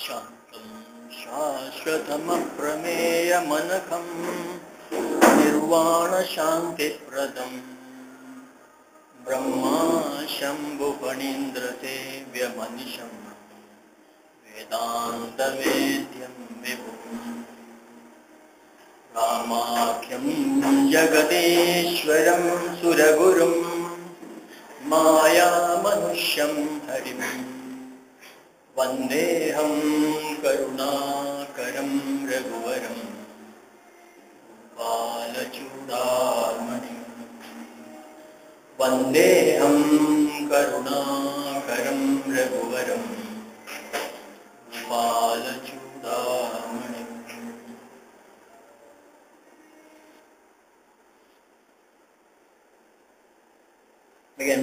शान्तं शाश्वतमप्रमेयमनघं निर्वाणशान्तिप्रदं ब्रह्मा शम्भुफणीन्द्रसेव्यमनिशं वेदान्तवेद्यं विभुम् रामाख्यं जगदीश्वरं सुरगुरुं मायामनुष्यं हरिं वन्देऽहं करुणाकरं रघुवरं बालचूडामणिं वन्देऽहं करुणाकरं रघुवरं बालचूडामणिं.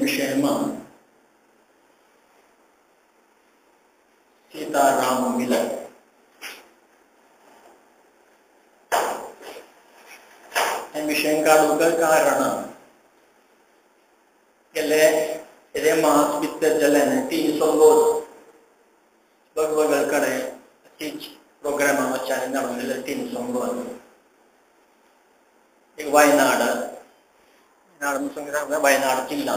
विषयमा सीताराम मिलन. हे विषय काडूंक कारण गेले हे मास भितर जाल्यान तीन संबोध वेगवेगळे कडेन तीच प्रोग्रामा वचच्यान धाडून तीन संबोध. एक वायनाड, वायनाड वायनाड जिल्ला,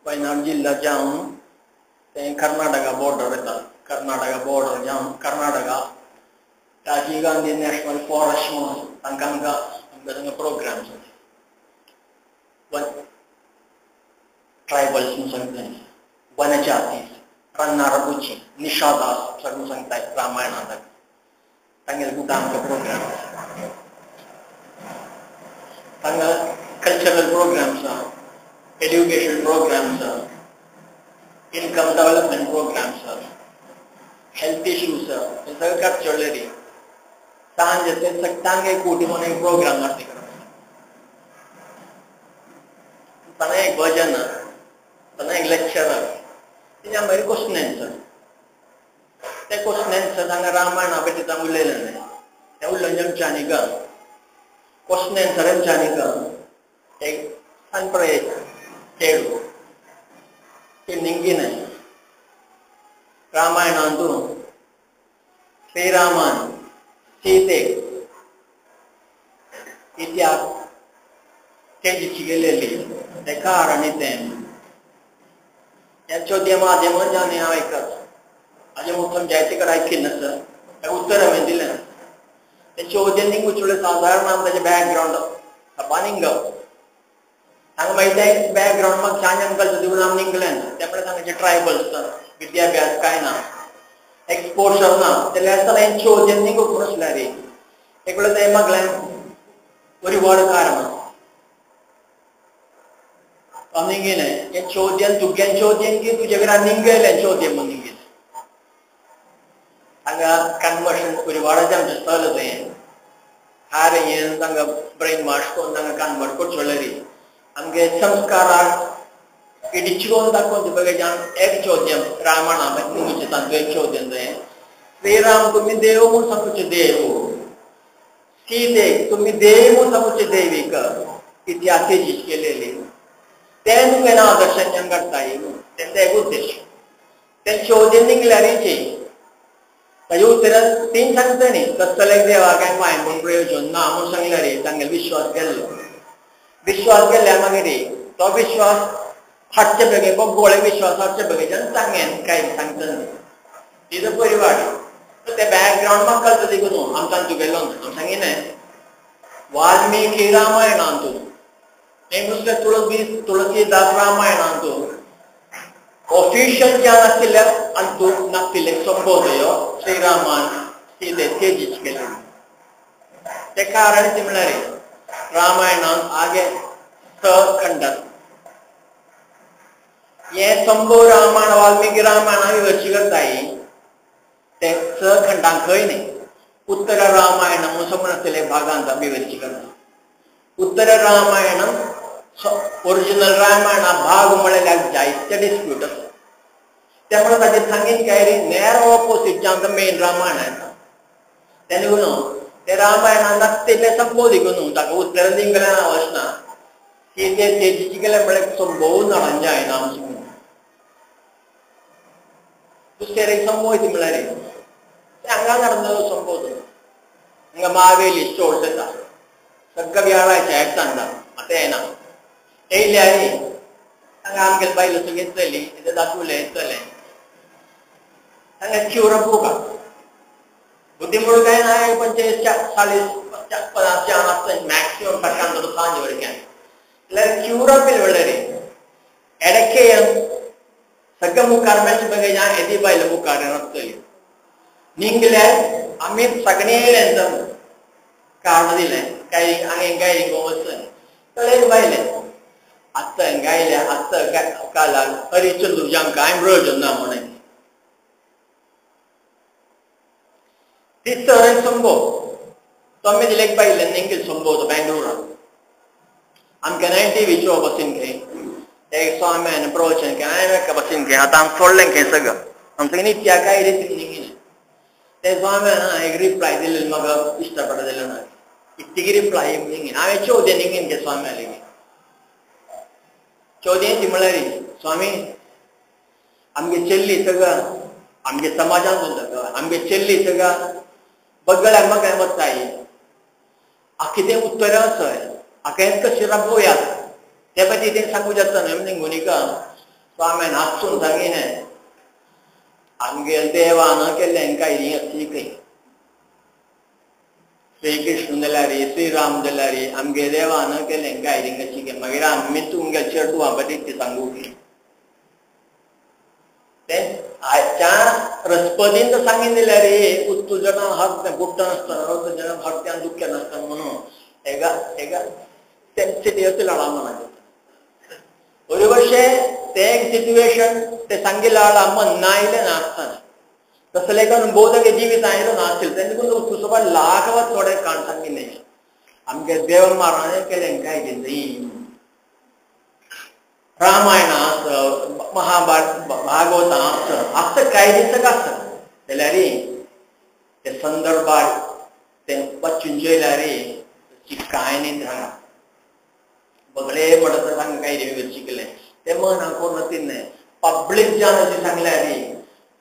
वायनाड जिल्ला जावन ते कर्नाटका बॉर्डर येता. कर्नाटका बॉर्डर जावन कर्नाटका राजीव गांधी नॅशनल फॉरेस्ट म्हणून तांकां हांगा हांगा प्रोग्राम्स ट्रायबल्स म्हणून सांगता, वनजाती, रन्नारबुची, निषादास सगळं सांगता रामायणांत तांगेले सुद्दां आमकां प्रोग्राम. हांगा cultural programmes, education programmes, income development programmes, health issues हे सगळें काडचोडलेली सांजे ते तांगे कोटी म्हणून एक प्रोग्राम मारती. ताणें एक भजन, ताणें एक लेक्चर, तेन्ना मागीर क्वेश्चन एन्सर. ते क्वेश्चन एन्सर हांगा रामायणा पळय तांकां उलयलें न्हय, तें उलोवन आमच्यानी ग क्वेश्चन एन्सर आमच्यानी ग एक सान चेडू निंगिने रामायणांतु श्रीरामान सीतेक इतिहास तेजीची गेलेली ते कारण तें ह्या चोद्या माध्यमान जाणें हांव आयकत हाजें मुखार जायते कडेन आयकिल्लें आसा. तें उत्तर हांवें दिलें. तें चोद्या निंगूचोडलें सादारण आम ताजें बॅकग्रावंड सपा निंग हांगा मागीर तें बॅकग्रावंड म्हाका छान आमकां दिवन आम निंगलें. त्यामुळे हांगाचे ट्रायबल्स विद्याभ्यास कांय ना, एक्सपोजर ना, जाल्यार आसतना हें चोद्या निंगूक म्हणून रे एक वेळार तें मागलें वरी व्हड कारण हांव निंगिलें हें चोद्यान तुग्यान चोद्यान की तुजे कडेन निंगयलें चोद्यान म्हूण निंगिलें. हांगा कन्वर्शन वरी वाडाचें आमचें स्थल तें हार हें तांकां ब्रेन वॉश करून तांकां कन्वर्ट करचो रे आमगे संस्काराक इडिचकोन दाखोवन दिवपाक एक चोद्यम रामायणा निंगूचें तांचो एक चोद्यम तें श्रीराम तुमी देव म्हूण सांगचे देव, सीतेक तुमी देव म्हूण सांगचे देवीक इतिहास तेजीच केलेली तें तुमगेलें आदर्शान काडटाय तेंचो एक उद्देश. तें चोद्यम निंगल्यारीचे ताजे उत्तरान तीन सांगता न्ही तसले देवा काय पांय म्हूण प्रयोजन ना म्हूण सांगल्यार रे तांगेलो विश्वास गेल्लो. विश्वास गेल्ल्या मागीर तो विश्वास हाडचे बेगीन गोळे विश्वास हाडचे बेगीन सांगेन काय सांगता न्ही तिजो परिवार ते बॅकग्रावंड म्हाका कळटा देखून न्हू आमकां तुगेलो हांव सांगिना वाल्मिकी रामायणांतू तें नुस्तें तुळसी तुळसीदास रामायणांतू ऑफिशियल ज्ञान आशिल्ल्या अंतू नासतिल्ले संबोधयो श्रीरामान सीते तेजीच केले. तें कारण तें म्हणल्यार रामायणांत आगे स खंडात हे संभव रामायण वाल्मिकी रामायण विवची करताय ते स खंडांक खंय न्ही. उत्तर रामायण म्हणून समज आसतले भागांत विवची करता. उत्तर रामायण ओरिजिनल रामायणा भाग म्हळ्यार जायते डिस्प्यूट आसा. त्यामुळे ताजें सांगीन काय रे नॅरो ऑपोजीट जें आमकां मेन रामायण येता तेन्ना न्हू ते रामायणान नासतिल्लें संबोध न्हू ताका उत्तर निंगल्यान वचना सीते तेजीची गेले म्हळ्यार संभोव नडांचे जायना. दुसरे संभव म्हणल्यार हांगा നടന്നത് संभव हांगा मावेली स्टोर्स येता सगळं व्याळाचे आयकता आतां येना येयले आनी हांगा आमगेले बायलो सगळीं येतली दाखवले येतले हांगा चिवरपूका बुद्धिमूळ काय ना 45 40 50 जाण आसता मॅक्सिमम പക്കാൻ തൊട്ട് വരയ്ക്കാൻ എല്ലാവരും ക്യൂറപ്പിൽ വളരെ ഇടയ്ക്ക് സഗ്ഗ മുക്കാർ മെച്ച് ಬಗ್ಗೆ ഞാൻ എതി ಬಾಯಿಲ ಮುಕ್ಕಾರ ನಸ್ತಲಿ ನಿಂಗಲೆ आम्ही सगळे कारण दिले काही हांगा गायली वचन तळेर बायले आत्तां गायले आत्तां कालाक हरिश्चंद्र जांकां कांय प्रयोजन ना म्हणून तिसरो संभव तो आमी दिले एक बायले निंगील संभव तो बेंगलोराक आमकां नाय टी व्ही शो बसीन खंय एक स्वाम्यान प्रवचन खंय हांवें एका बसीन खंय आतां आमकां सोडलें खंय सगळं आमचें नित्या काय रिती निंगील ते स्वाम्यान एक रिप्लाय दिलें म्हाका इश्टा पडा दिलें ना इतकी रिप्लाय निंगीन हांवें चवदे निंगीन के स्वाम्या लेगीत चवदे ती म्हणल्यार स्वामी आमगे चेल्ली सगळं आमगे समाजान सगळं आमगे चेल्ली सगळं बगळ्या म्हाका वताय कितें उत्तर आसय आका कशें राबोवयात ते पळय तें सांगू जाता न्हय निंगुनिका स्वाम्यान हांसून सांगिलें आमगे देवान केल्लें काय अशी खंय श्रीकृष्ण जाल्यार श्रीराम जाल्यार आमगे देवान केलें काय अशी खंय मागीर आमी तुमगे चेडवां पळय ती सांगू तें आयच्या रसपदीन तर सांगीन दिल्यार उत्तू जणां हक गुट्ट नासतना रक्त जणां हक्त्यान दुख्या नासतना म्हणून एका एका सेन्सिटिव्ह लढा म्हणायचं ഒരുപക്ഷെ ते सिच्युएशन ते सांगिल्ला मन नायले नासतना तसले बोधक जीवित आयलो नासतील तेन्ना तुसोबा लाखवत थोडे काण सांगिल्लें आमगे देव माराने केलें काय न्ही रामायण आस महाभारत भागवत आस आसता काय दिसक आसता जाल्यार ते संदर्भार ते वाचून जेयल्यार कांय न्ही सांगा बगळे पडत सांग काय शिकले ते मना कोण न्ही पब्लीक जान अशें सांगल्यार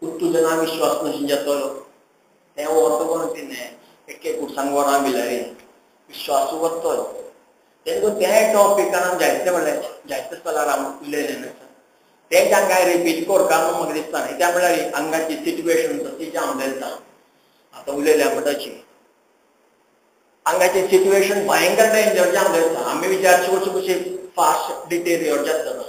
उत्तुजना विश्वास नशी जातलो तें व्हरता कोण न्ही एक एक सांगोरां बिल्यार विश्वास वतलो तेन्ना त्या टॉपिकान आमी जायते म्हणलें जायते स्थलार आमी उलयलें आसा तें तांकां रिपीट करता म्हणून म्हाका दिसता न्ही त्या म्हणल्यार हांगाची सिट्युएशन तशी जाम जाता आतां उलयल्या म्हणटाची हांगाची सिट्युएशन भयंकर डेंजर जाम जाता आमी विचारचे कशी फास्ट डिटेरियोर जाता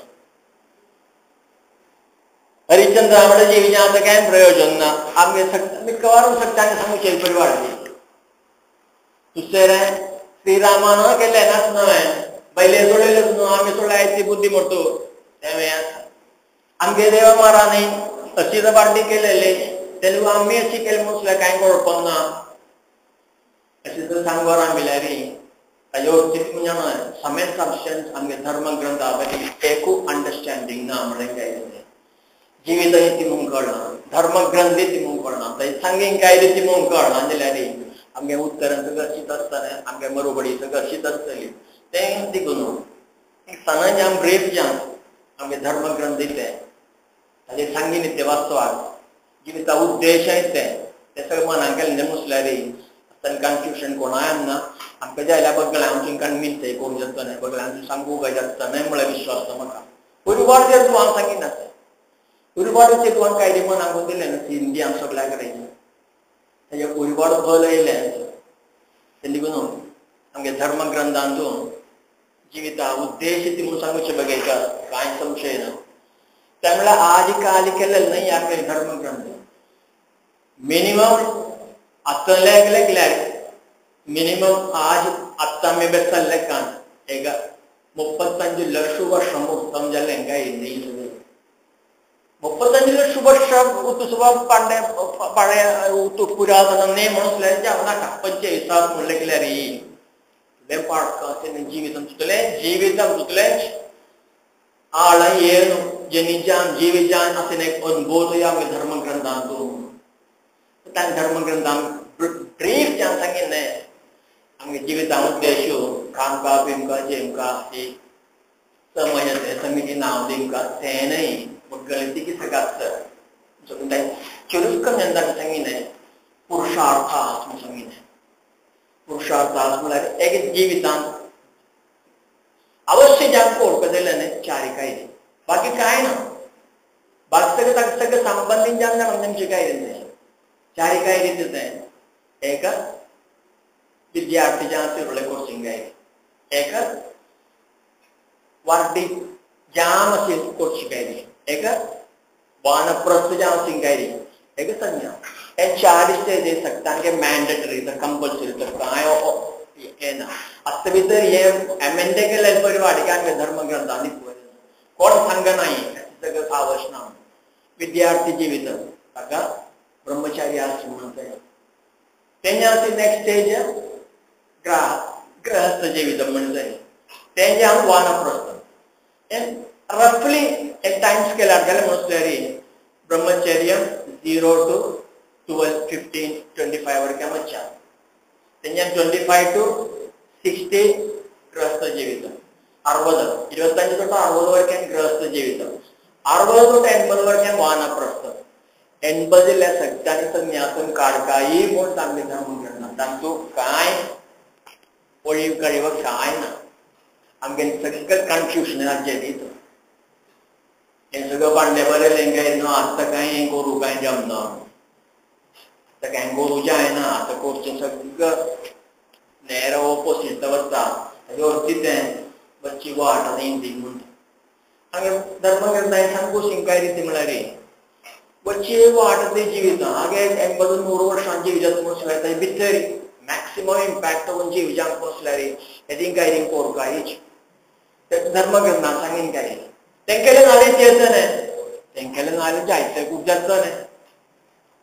हरिश्चंद्र म्हणटा जिविता आतां कांय प्रयोजन ना आमगे आमी कवारून सत्याने सांगूचें परिवार दुसरें श्रीरामान केलें नाच न्हय पयले सोडयलेच न्हू आमी सोडल्याय ती बुद्धी मोडतो तें आसा आमगे देवा मारा न्ही अशी तर पार्टी केलेली तेन्ना आमी अशी केली म्हणून कांय कळपाक ना अशें तर सांगोरां बिल्यार ताजे वरती म्हणजे समेन सबस्टन्स आमगे धर्मग्रंथा पळय एकू अंडरस्टँडींग ना म्हणलें काय जिवीत ती म्हणून कळना धर्मग्रंथी ती म्हणून कळना ताजे सांगीन काय ती म्हणून कळना जाल्यार आमगे उत्तरां सगळं अशीच आसतलें आमगे मरोबडी सगळं अशीच आसतली तें तिगून सणां जाम ब्रीफ जाम आमगे धर्मग्रंथ ते ताजे सांगीन ते वास्तवाक जिविता उद्देश तें तें सगळें मनाक केलें मुसल्यार तांकां कन्फ्युजन कोणाय ना आमकां जायल्या बगल्या आमचें मिनते कोण जाता न्हय बगल्या आमचें सांगूंक जाता न्हय म्हळ्यार विश्वास ना म्हाका ഒരുപാട് ചേർത്ത് വാങ്ങാൻ सांगिना ഒരുപാട് ചേർത്ത് കാര്യം മനാകുന്നില്ല हिंदी आम सगळ्या कडेन ताजे ഒരുപാട് बल येयलें तेन्ना आमगे धर्मग्रंथांतू जिविता उद्देश ती म्हणून सांगूचे बघाय कांय संशय ना त्या म्हणल्यार आज काल केलेलं न्हय आमगे धर्मग्रंथ मिनिमम आतां लेगल्यार मिनिमम आज आतां आमी बेसल्ले कान एक 35 ലക്ഷം വർഷം മൊത്തം जालें न्ही 35 ലക്ഷം വർഷം പണ്ടേ പഴയ പുരാതന म्हणून नाका 25 म्हणलें केल्यार तुलें पाडका ജീവിതം तुतलें ജീവിതം तुतलें ആള ಏನು ജനിച്ചാൻ ജീവിച്ചാൻ അതിനെ അനുബോധയാമി ധർമ്മഗ്രന്ഥാന്തു താൻ ധർമ്മഗ്രന്ഥം ब्रीफ जान सांगिल्लें आमगे जिविता उद्देश खामका पिमका जेमका ही समज समिती नांव दिमका तें न्हय गणिती कितें आसता ചുരുക്കം എന്താണ് സംഗീനെ പുരുഷാർത്ഥ സംഗീനെ. पुरुषार्थ म्हळ्यार एक जिवितांत अवश्य जांकां वळखतले चारी कायदे, बाकी काय ना. बाकी सगळें ताका सगळें संबंदीत जावन जाणां तेमचे कायदे चारी कायदे तें एक विद्यार्थी ज्या तिरुळे कोचिंग कायदे, एक वार्डी जाम अशी कोचिंग कायदे, एक वानप्रस्थ जाम अशी कायदे, एक संन्यास. हे चार स्टेजीस सामके मॅन्डेटरी कंपल्सरी तर कांय हें ना. आतां भितर हे एमेंडे केले बरी वाडिके आमगे धर्मग्रंथांनी कोण सांगना हें सगळें आवश्य ना. विद्यार्थी जिवीत ताका ब्रह्मचारी आश्रम म्हणटा. तेन्ना नेक्स्ट स्टेज गृहस्थ जिवीत म्हणटा तेंजे हांव वानप्रस्थ. रफली एक टायम स्केलार गेले म्हणल्यार ब्रह्मचर्य 0 to 12, 15, 25 वरक्या मच्छा. तेंच्यान 25 to 60 ഗൃഹസ്ഥ ജീവിതം. 60, 25 തൊട്ട് 60 വരയ്ക്കാൻ ഗൃഹസ്ഥ ജീവിതം. 60 തൊട്ട് 80 വരയ്ക്കാൻ വാനപ്രസ്ഥം. 80 सगळ्यांनी संन्यासन काडकाई म्हूण तांगे धर्म घेना. तांतू कांय ओळीव काळीव कांय ना. आमगे सगळें कन्फ्युजनाचें न्ही हें सगळें पांडे बरयलें काय न्हू आतां कांय हें करूं कांय जमना, आतां कांय करूं जायना, आतां करचें सगळें नेर ऑपोजीट वता. ताजे अर्थी तें बच्ची वाट आनी हिंदी म्हणटा. हांगा धर्मग्रंथांनी सामको शिंकाय रिती म्हळ्यार बच्ची वाट ती जिविता हागे 80 100 वर्सां जिवितात म्हणसल्यार ताजे भितर मॅक्सिमम इम्पॅक्ट करून जिवितांक म्हणसल्यार हें काय कोरकायच धर्मग्रंथां सांगीन काय तेंकेलें नालें चेतने, तेंकेलें नालें जायते खूब जातलें,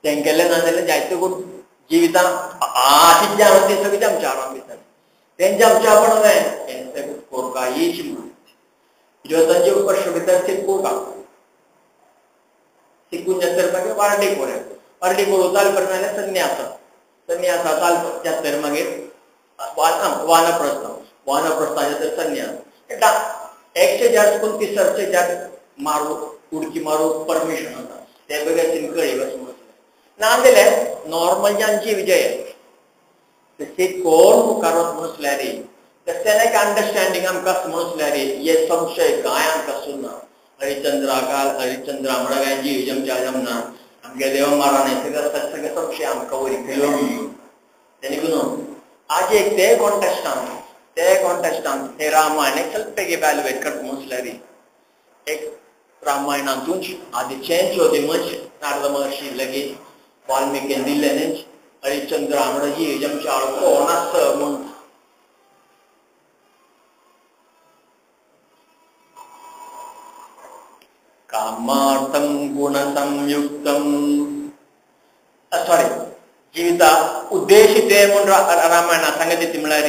तेंकेलें नाजाल्यार जायते खूब जिवितां आशिल्लें आसा तें सगळें आमच्या आराम भितर तेंचे आमच्या आपण न्हय हें सगळें कोरकायच म्हणून 25 वर्सां भितर शिकूंक शिकून जातर मागीर वार्डी कोर, वार्डी कोरू चालपर नाजाल्यार संन्यास, संन्यासा चाल जातर मागीर वानप्रस्थ, वानप्रस्थाचे तर संन्यास. एकशे जास्त कोण तिसरचे जास्त मारू उडकी मारू परमिशन आसा ते बगर तिनकळी वचून नाजाल्यार नॉर्मल ज्यांची विजय तशें कोण मुखार वच म्हणसल्यार तशें एक अंडरस्टँडींग आमकां म्हणसल्यार हे संशय कांय आमकां सुन्ना. हरिचंद्रा काल हरिचंद्रा म्हळ्यार काय जीव जमच्या जमना आमगे देव मारा न्ही सगळें सगळें संशय आमकां वयर तेणे करून आज एक ते कॉन्टेस्टान हे रामायण एक स्वल्प इव्हॅल्युएट करता म्हणसल्यार एक रामायणांतूच आदीचें ज्योतिमच नारद महर्षी लगीत वाल्मिकीन दिल्लें हरिचंद्रा म्हळ्यार जीव जमच्या कोण आसा म्हूण. कामार्थं गुणसंयुक्तं सॉरी जिविता उद्देश ते म्हूण रामायणा सांगता ती म्हळ्यार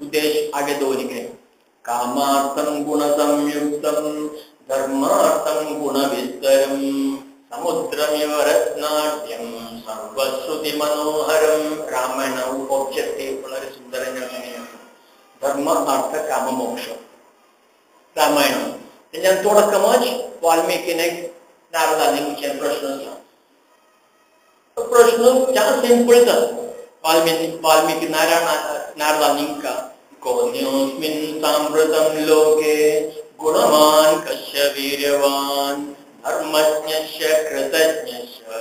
उद्देश आगे दोन कितें कामार्थं गुणसंयुक्तं धर्मार्थं गुणविस्तरं समुद्रमिव रत्नाढ्यं सर्वश्रुति मनोहरं. रामायण ऑब्जेक्टिव्ह म्हळ्यार सुंदर धर्म अर्थ काम मोक्ष रामायण. तेंच्यान थोडो कमज वाल्मिकीन एक नारदानी प्रश्न आसा. तो प्रश्न जाम सिंपल तर वाल्मिकी नारायण नारदानिंका कोन्योस्मिन् सांप्रतं लोके गुणवान् कस्य वीर्यवान् धर्मज्ञस्य कृतज्ञस्य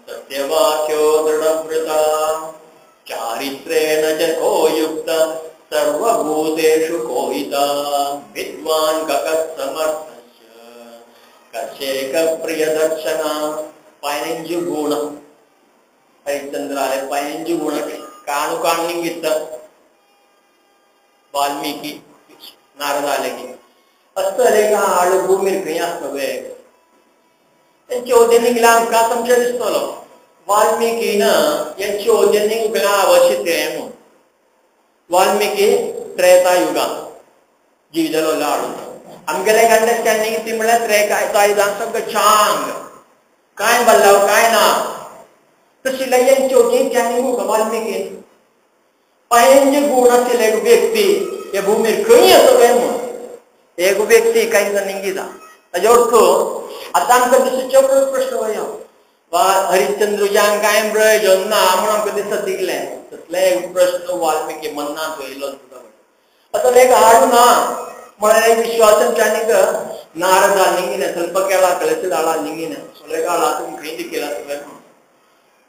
सत्यवाक्यो दृढव्रता चारित्रेण च को युक्त सर्वभूतेषु कोहिता विद्वान् कः समर्थस्य कस्यैकप्रियदर्शना. 15 ഗുണ ഹരിചന്ദ്രാലെ 15 ഗുണ കാണു കാണിങ്ങിത്ത വാൽമീകി നാരദാലకి ಅಷ್ಟರೇಗ ಆಳು ಭೂಮಿರ್ खंय आसतले चोद्यनीक आमकां संशय दिसतलो. वाल्मिकीन हे चोद्यनीक आवश्यक म्हणून. वाल्मिकी त्रेता युगान जिवितलो लाडू आमगेलें एक अंडरस्टँडींग ती म्हळ्यार त्रेता युगान सगळें चांग कांय बदलाव कांय ना. तशी हें चोद्यनीक वाल्मिकीन 15 गुण आशिल्ले एक व्यक्ती हे भूमीर खंय आसतले म्हणून एक व्यक्ती कांय निंगिता. ताजे अर्थ आतां आमकां दुसरो प्रश्न वया वा हरिश्चंद्रजांक कांय प्रयोजन ना म्हणून आमकां दिसत दिसलें. तसले एक प्रश्न वाल्मिकी मन्नांत येयलो असो एक हाडू ना म्हळ्यार एक विश्वासन चानीक नारद निंगिने ಸ್ವಲ್ಪ ಕೇಳ ಕಳಿಸಿದಾಳ ನಿಂಗಿನ ಸೊಲೆಗಾಳ तुम खंय दिकेला सगळें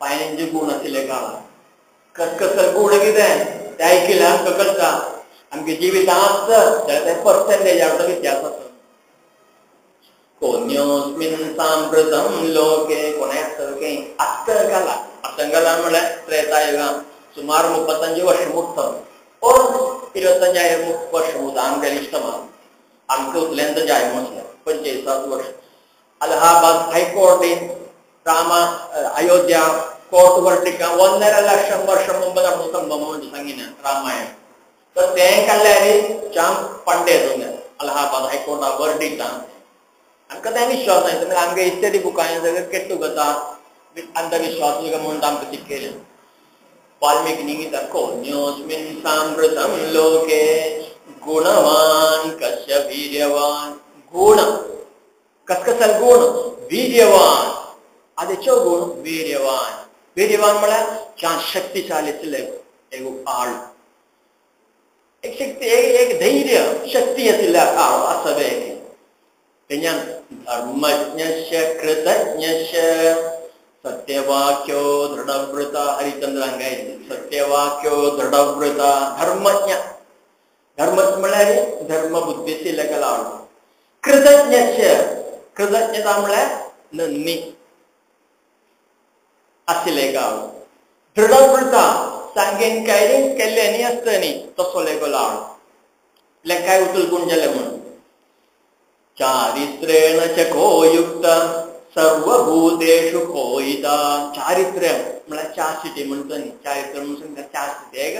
पांयांचे गुण आशिल्ले काळ कसकसल गुण कितें तें आयकिलें आमकां कळटा. आमगे जिवितांत आसता जाल्यार तें पर्संटेज आवडटा इतिहास आसा. कोन्योस्मिन् सांप्रतम लोके कोणें आसता अत्तंगाला अत्तंगाला म्हळ्यार त्रेतायुगां सुमार 35 वर्ष मुक्त और 25 वर्ष मुद्दा आमगेलें इश्टमा आमकां उतल्यान जाय म्हटलें 45 वर्ष. अलाहाबाद हायकोर्टीन रामा अयोध्या कोर्ट वर्टिका 1.5 ಲಕ್ಷ ವರ್ಷ ಮುಂಬ നടന്ന സംഭവം सांगिना रामायण. तर तें काडल्यार चाम पंडे अलाहाबाद हायकोर्टा वर्डिटा आमकां तें विश्वास ना. आमगे हिस्टरी बुकां सगळें केट्टू जाता अंधविश्वास म्हणून आमकां शिकयलें. वाल्मीकि निंगिता कोन्योस्मिन् सांप्रतं लोके गुणवान कस्य वीर्यवान. गुण कसकसल गुण वीर्यवान आदेचो गुण वीर्यवान. वीर्यवान म्हळ्यार चार शक्तिशाली आशिल्ले एक आळ एक शक्ती एक धैर्य शक्ती आशिल्ले आळ आसवे. तेन्ना धर्मज्ञस्य कृतज्ञस्य सत्यवाक्यो दृढव्रत. हरिचंद्र हांगा सत्यवाक्यो दृढव्रत धर्मज्ञ. धर्म म्हळ्यार धर्मबुद्धी आशिल्ले आळ. कृतज्ञस्य कृतज्ञता म्हळ्यार नन्नी आशिल्ले गांव. दृढव्रता सांगेन काय केल्ले न्ही आसता न्ही तसो लेगो लाड लेकाय उतलगूण जालें म्हणून. चारित्रेण च को युक्त सर्वभूतेषु कोयिता. चारित्र्य म्हळ्यार चास्टिटी म्हणटा न्ही. चारित्र्य म्हणून सांगता चास्टिटी एक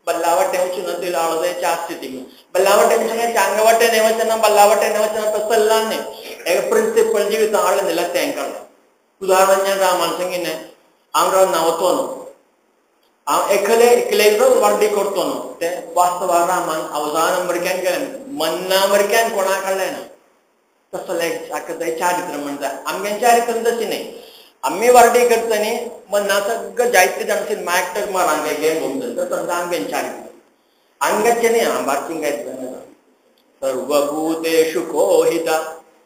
बल्लावटे वचून लाडो चास्टिटी बल्लावटे म्हणून चांगवटे नेवचना बल्लावटे नेवचना तसल्ला न्ही एक प्रिन्सिपल जिवित हाडलें तें काडलें. उदाहरण रामान सांगिने हांव रावतो हांव एकले एकले वर्डी करतो न्हू तें वास्तवा रामान अवसान अमरिक्यान केलें मन्ना अमरिक्यान कोणाक काडलें ना. तसो हाका चारित्र म्हणटा. आमगें चारित्र तशें न्ही. आमी वर्डी करता न्ही मन्ना सगळें जायते जाण मायकटर मार आमगे गेम घुमता तसो आमगें चारित्र हांगाचें न्ही आंबारचीं काय सर्वभूतेषु कोहिता.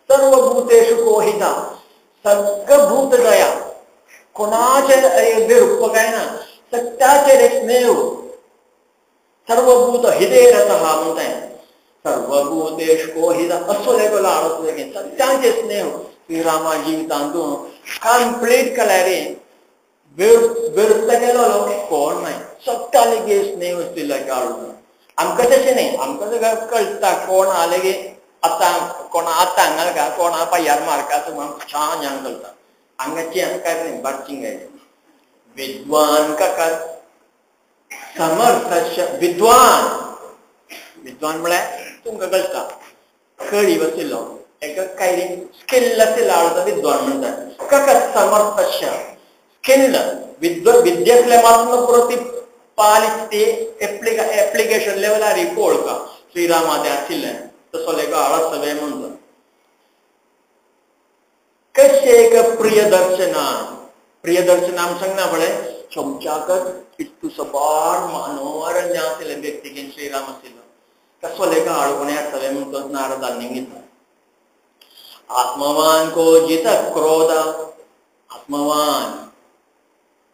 सर्वभूतेषु कोहिता सगळं भूत दया कोणाचे विरूप काय ना सत्याचेर एकमेव सर्वभूत हिदेरतः म्हणटाय. सर्वभूतेषु कोहिता असो लेगो लाडो सत्याचे स्नेह श्रीरामा जिवितांतू कंप्लीट केल्यार विरुद्ध केलो कोण नाय सत्या लेगीत स्नेह आशिल्लो काळो. आमकां तशें न्ही. आमकां सगळें कळटा कोण आलेगी आतां कोणा आतां हांगा का कोणा पांयार मारका आमकां छान हांगा चलता. हांगाची काय न्ही बारचींग विद्वान काका समर्थ. विद्वान विद्वान म्हळ्यार तुमकां कळटा कळी आशिल्लो एका काय स्किल आशिल्लो आवडटा विद्वान म्हणटा. काका समर्थ स्किल विद्या आसल्यार मात्र पुरो ती पालिश ती एप्लिकेशन लेवलार पळोवका श्रीरामा तें आशिल्लें तसो लेगो आळस सगळें म्हणटा. कशें एक प्रियदर्शना. प्रियदर्शना आमी सांगना पळय चमच्याकच इतू सबार मनोरंजन आशिल्लें व्यक्तीगेन श्रीराम आशिल्लो तसो लेगो आळ कोणें आसतलें म्हणटो नारदान निंगिता. आत्मवान को जित क्रोध. आत्मवान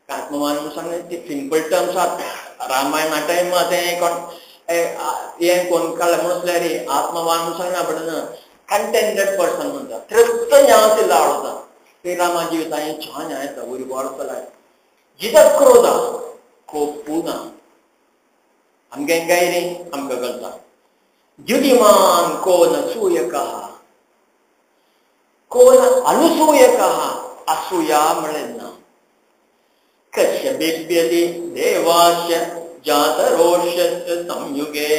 आत्मवान म्हणून सांगलें ती सिंपल टर्म्स आसा. रामायणा टायम तें कोण हें कोण काडलें म्हणून आसल्यार आत्मवान म्हणून सांगना पडना कंटेंटेड पर्सन म्हणटा. तृप्त आशिल्लो आवडटा श्रीरामा जिवितांत छान येता उरवाड चलाय. जित क्रोध कोपू ना आमगें काय न्ही आमकां कळटा. द्युतिमान कोन सूयकः कोन अनुसूयकः असूया म्हळें ना. कस्य बिभ्यति देवास्य जातरोषस्य संयुगे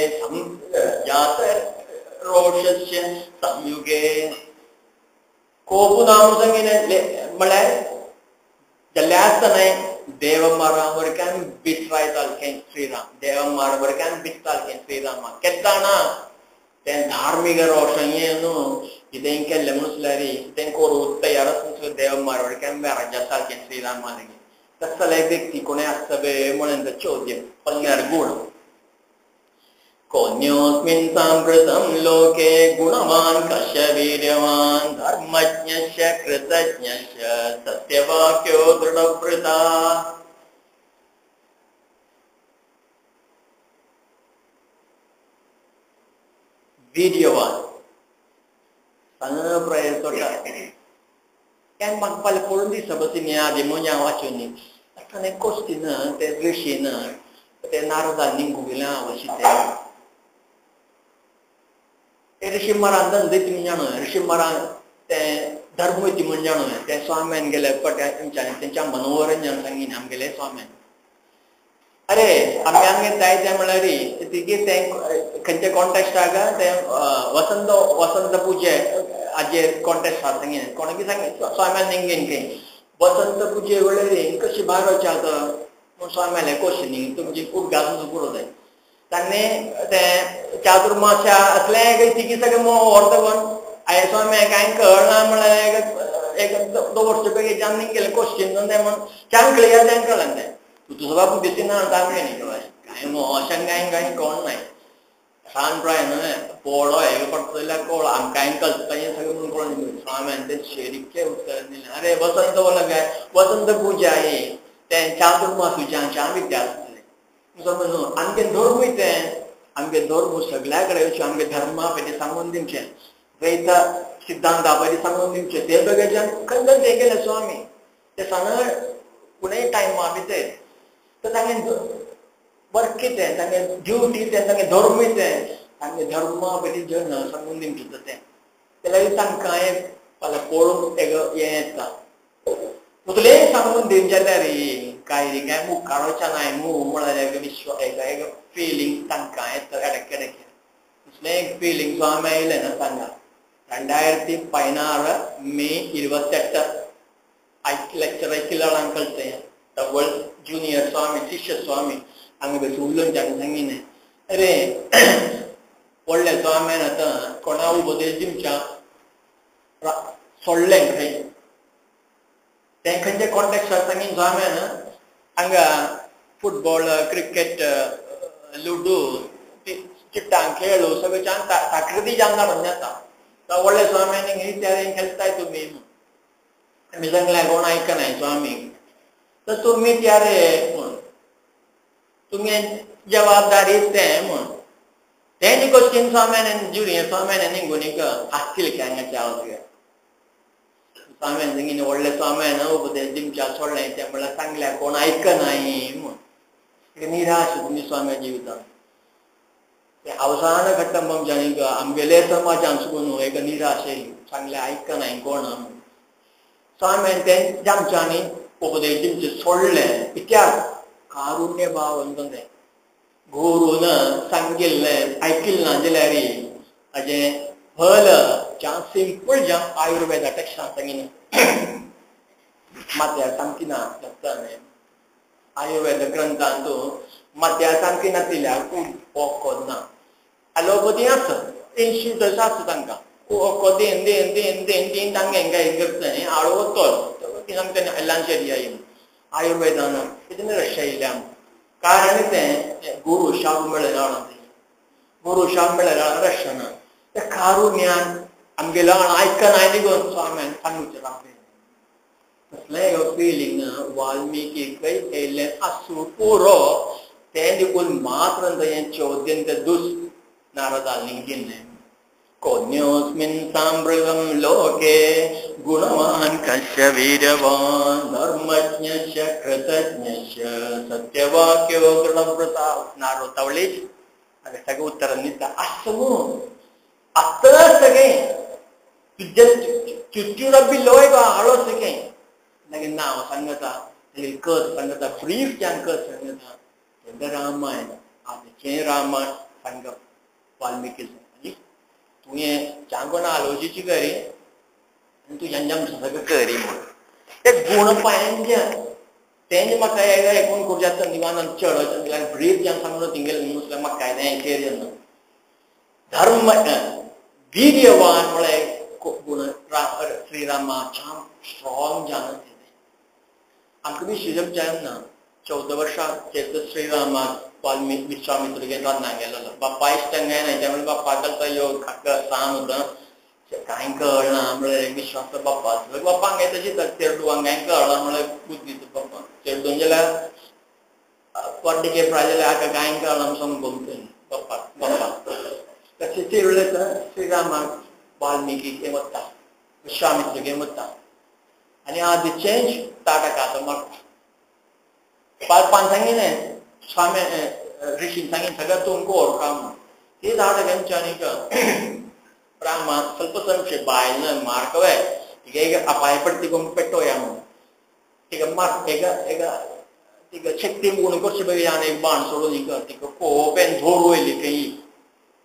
जातरोषस्य संयुगे. कोपू ना म्हणून सांगिलें म्हळ्यार जाल्यार आसतना देवमारा वरक्यान बिसरायताल श्रीराम देवमारा वरक्यान बिसताल श्रीरामा केन्ना तें धार्मीक रोशन न्हू कितेंय केल्लें म्हणल्यार तें करूं तयार आसून देव मारवाड राजा सारकें श्रीरामालगे तसले व्यक्ती कोणें आसता म्हणून चौद्य पंदरा गुण कोन्योऽस्मिन् सांप्रतं लोके गुणवान् कस्य वीर्यवान् धर्मज्ञस्य कृतज्ञस्य सत्यवाक्यो दृढव्रता. वीर्यवान प्रयत्न काय म्हाका फाल्यां पळोवन दिसता बस आदी म्हज्या वाचून न्ही आतां कोश्टीन ते ऋषीन ते नारदान निघून अशी ते ऋषी मारान धंदे ती जाणो ऋषी मारान ते धर्म ती म्हण जाणो ते स्वाम्यान गेले पट्या तेंच्या मनोरंजन सांगीन आमगेले स्वाम्यान. अरे आमी आमगे जाय तें म्हणल्यार तिगे तें खंयच्या कॉन्टेक्स्टाक तें वसंत वसंत पुजे हाजेर कॉन्टेक्स्ट आसा सांगीन कोणाकी सांग स्वाम्यान निंगेन खंय वसंत पुजे वेळेर कशी भायर वचचें आतां म्हूण स्वाम्यालें क्वेश्चन न्ही तुमची उदकां पुरो जाय तांणे तें चातुर्मास्या असलें तिगी सगळें व्हरता कोण हांवें स्वामी कांय कळना म्हणल्यार एक दवरचे पैकी जान गेलें क्वेश्चन तें म्हूण चान क्लियर तें कळ्ळें तें तुजो बाबू दिसना तांगे न्ही कांय अशें कांय कांय कोण नाय सान प्राय न्हय पोळो हें पडटा जाल्यार कोळ आमकां कल्पना सगळें म्हणून कोण स्वाम्यान तें शेरीचें उत्तर दिलें. अरे वसंत बोला काय वसंत पुजा ही तें चातुर्मास तुज्या विद्या आसतलें समज आमगे धर्मूय तें आमगे धर्म सगळ्या कडेन वचून आमगे धर्मा पयलीं सांगून दिवचें द्वैत सिद्धांता पयलीं सांगून दिवचें ते बगैरच्यान खंय तें गेलें स्वामी ते सांग कोणूय टायमा भितर तर तांगे वर्क कितें तांगे ड्युटी तें तांगे धर्मूय तें तांगे धर्मा पयलीं जन सांगून दिवचें तें जाल्यार तांकां एक फाल्यां पळोवंक एक हें येता तुलें सांगून दिवचें जाल्यार काय काय मुखार नाय मू म्हळ्यार विश्व एक फिलींग तांकां येता एडक एडक दुसरें एक फिलींग स्वामी आयलें ना सांगा 2016 May 28 lecture ऐकिल्ल्या कळतें वर्ल्ड जुनियर स्वामी शिष्य स्वामी हांगा बसून उलोवन तांकां सांगिलें अरे व्हडल्या स्वाम्यान आतां कोणा उपदेश दिवच्या सोडलें खंय तें खंयच्या कॉन्टेक्स्टार सांगीन स्वाम्यान हांगा फुटबॉल क्रिकेट लुडो चिट्टां खेळ सगळें साकृती जांगा म्हणून जाता व्हडल्या स्वाम्यान त्या खेळटाय तुमी आमी सांगलें कोण आयकनाय स्वामी तर तुमी त्यारे म्हूण तुमी जबाबदारी तें म्हूण तें क्वेश्चन स्वाम्यान जुरियर स्वाम्यान निगून आसतील काय हांगाच्या हांव स्वाम्यान सांगीन व्हडल्या स्वाम्यान उपदेश दिवच्या सोडलें तें म्हणल्यार सांगल्या कोण आयकनाय म्हूण निराश तुमी स्वाम्या जिवितान तें अवसान घडटा आमच्यानी आमगेले समाजान सुकून एक निराश सांगलें आयकनाय कोण स्वाम्यान तें आमच्यांनी उपदेश दिवचें सोडलें कित्याक कारुण्य भाव तें गुरून सांगिल्लें आयकिल्लें ना जाल्यार हाजें फल ज्या सिंपल ज्या आयुर्वेदा टेक्स्टान सांगिना माथ्यार सामकी ना आयुर्वेद ग्रंथांत माथ्यार सामकी नातिल्या वखद ना एलोपथी आसा इन्स्टिट्यूट आसता तांकां वखद दिन दिन दिन दिन दिन तांकां हेंकां हें करता न्ही हाडो वतलो ती सांगता एल्लांचेर येवन आयुर्वेदान तितून रक्षा कारण तें गुरू शाप मेळ्ळें गुरू शाप मेळ्ळें रक्षा ना तें कारुण्यान आमगेलो आयकनाय निगून स्वाम्यान सांगूचें रावलें तसलें फिलींग वाल्मिकीकय येयल्लें आसूं पुरो तें देखून मात्र हें चौद्यंत दुस नारदान दिल्लें कोन्योऽस्मिन् सांप्रतं लोके गुणवान् कस्य वीर्यवान् धर्मज्ञस्य कृतज्ञस्य सत्यवाक्यो दृढव्रता नारद तावळीच हांगा सगळें उत्तरां दिता आसूं आतां सगळें तुज्या चुट्टुरा बिलोय हाडो सगळें मागीर नांव सांगता मागीर कथ सांगता ब्रीफ ज्यान कथ सांगता तें रामायण आतांचें रामायण सांगप वाल्मिकी आनी तुवें ज्या कोणा आलोचीची करी आनी तूं ज्यांच्या सगळें करी म्हूण ते गूण पांय तेंजे म्हाका आयकून करूं जाता निवान चड ब्रीफ ज्यान सांगलो तिंगेले नुसलें म्हाका कांय हें जेन्ना धर्म वीर्यवान म्हळ्यार गुण श्रीरामा छान स्ट्रॉंग जाणत. आमकां बी शिजप जायना 14 वर्सां श्रीरामा वाल्मीकि विश्वामित्र रान्ना गेलेलो बापाय इश्टांक नाही त्यामुळे बाप्पा करता यो सांग होता काय कळना म्हळ्यार विश्वास बाप्पा बाप्पांक तशी चेडवांक काय कळना म्हळ्यार बुद्धीचो बाप्पा चेडून जाल्यार परडे प्राय जाल्यार हाका काय कळना सांगून बाप्पा बाप्पा तशें चिरले तर श्रीरामाक वाल्मिकी वता विश्वामित्र वता आनी आदी चेंज ताटका तो मारता पान सांगिने स्वामी ऋषीन सांगीन सगळं तुमकां ओळखा म्हणून ती झाडां तेंच्यांनी रामा ಸ್ವಲ್ಪ संशय बायल मार्कवे ಈಗ ಈಗ ಅಪಾಯ ಪಡ್ತಿಗೊಂಡು ಪೆಟ್ಟೋಯ म्हणून तिका मार एका एका तिका शक्ती गुण करचे बघ यान एक बाण सोडून हिका तिका कोपेन धोर वयली काही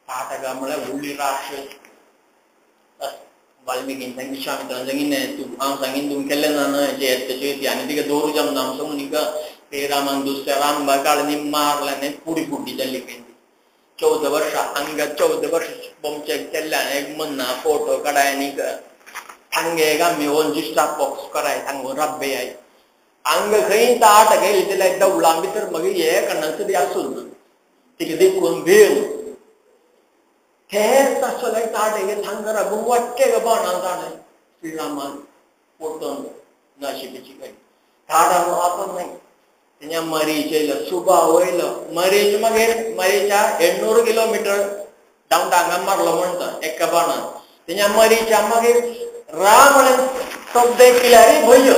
ताटका म्हळ्यार व्हडली राक्षस. वाल्मिकीन सांग विश्वामित्रान सांगिल्लें तूं हांव सांगीन तुमी केल्लें ना न्हय जे तशें ती आनी तिका दोरू जमना सांगून हिका ते रामान दुसऱ्या रामबा काडून मारलें आनी पुडी फुडली जाल्ली खंय ती. 14 वर्सां हांगा 14 वर्सां बोमचे केल्ल्यान एक मन्ना फोटो काडाय आनी हांगे आमी वोन बॉक्स कराय हांगा रब्बे I हांगा खंय ताट गेली जाल्यार देवळां भितर मागीर हे कण्णाचो आसून तिका देखून भिवन हेच आसतलें ताट हांगा राबून वाडटे गो बाणान ताणें श्रीरामान पोटोन नशिबेची काही ताट आतां न्हय. तेन्ना मरीच येयलो सुबा वयलो मरीच मागीर मरीच्या 800 किलोमिटर डावन हांगा मारलो म्हणटा एका बाणान. तेन्ना मरीच्या मागीर राम म्हळ्यार शब्द केल्यार भंय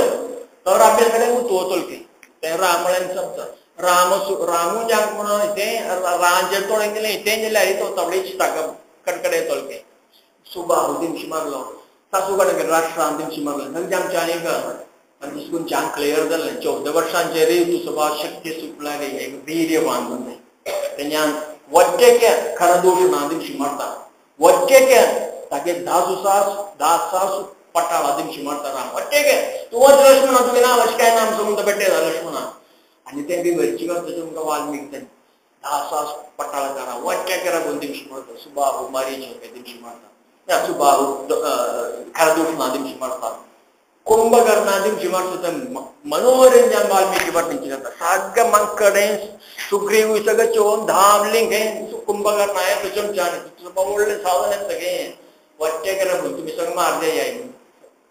तो राबे कडेन उतवतलो की तें राम म्हळ्यार शब्द राम रामू जांक म्हणून तें रांचेर तोणें केलें तें जाल्यार तो तबडी ताका कडकडे येतलो की सुबाहु दिमशी मारलो सासू कडेन राष्ट्रान दिमशी मारलो सगळें आमच्या आनीक आनी दुसकून छान क्लियर जालें 14 वर्सांचेर तुसबा शक्ती सुटला रे एक वीर्यवान जालें. तेन्ना वट्टेके खरदूषणा दिमशी मारता वट्टेके तागे 10 पटाळा दिमशी मारता राम वट्टेके तूं वच लक्ष्मणा तुगे नांव अशें काय नाम सांगून तो पेट्टे लक्ष्मणा आनी तें बी वरची करता तुमकां वाल्मीक तें 10 पटाळा करा वट्टेके राबून दिमशी मारता सुबाहु मारीच दिमशी मारता सुबाहु खरदूषणा दिमशी मारता कुंभकर्णादिमशी मारता मनोरंजन वाल्मीकी वर्णित जाता सगळें मंकडे सुग्रीव सगळें चोवन धांवलीं खंय कुंभकर्ण आये तुमच्यान व्हडलें साधन येता सगळें वट्टे करा म्हणून तुमी सगळें मारले जाय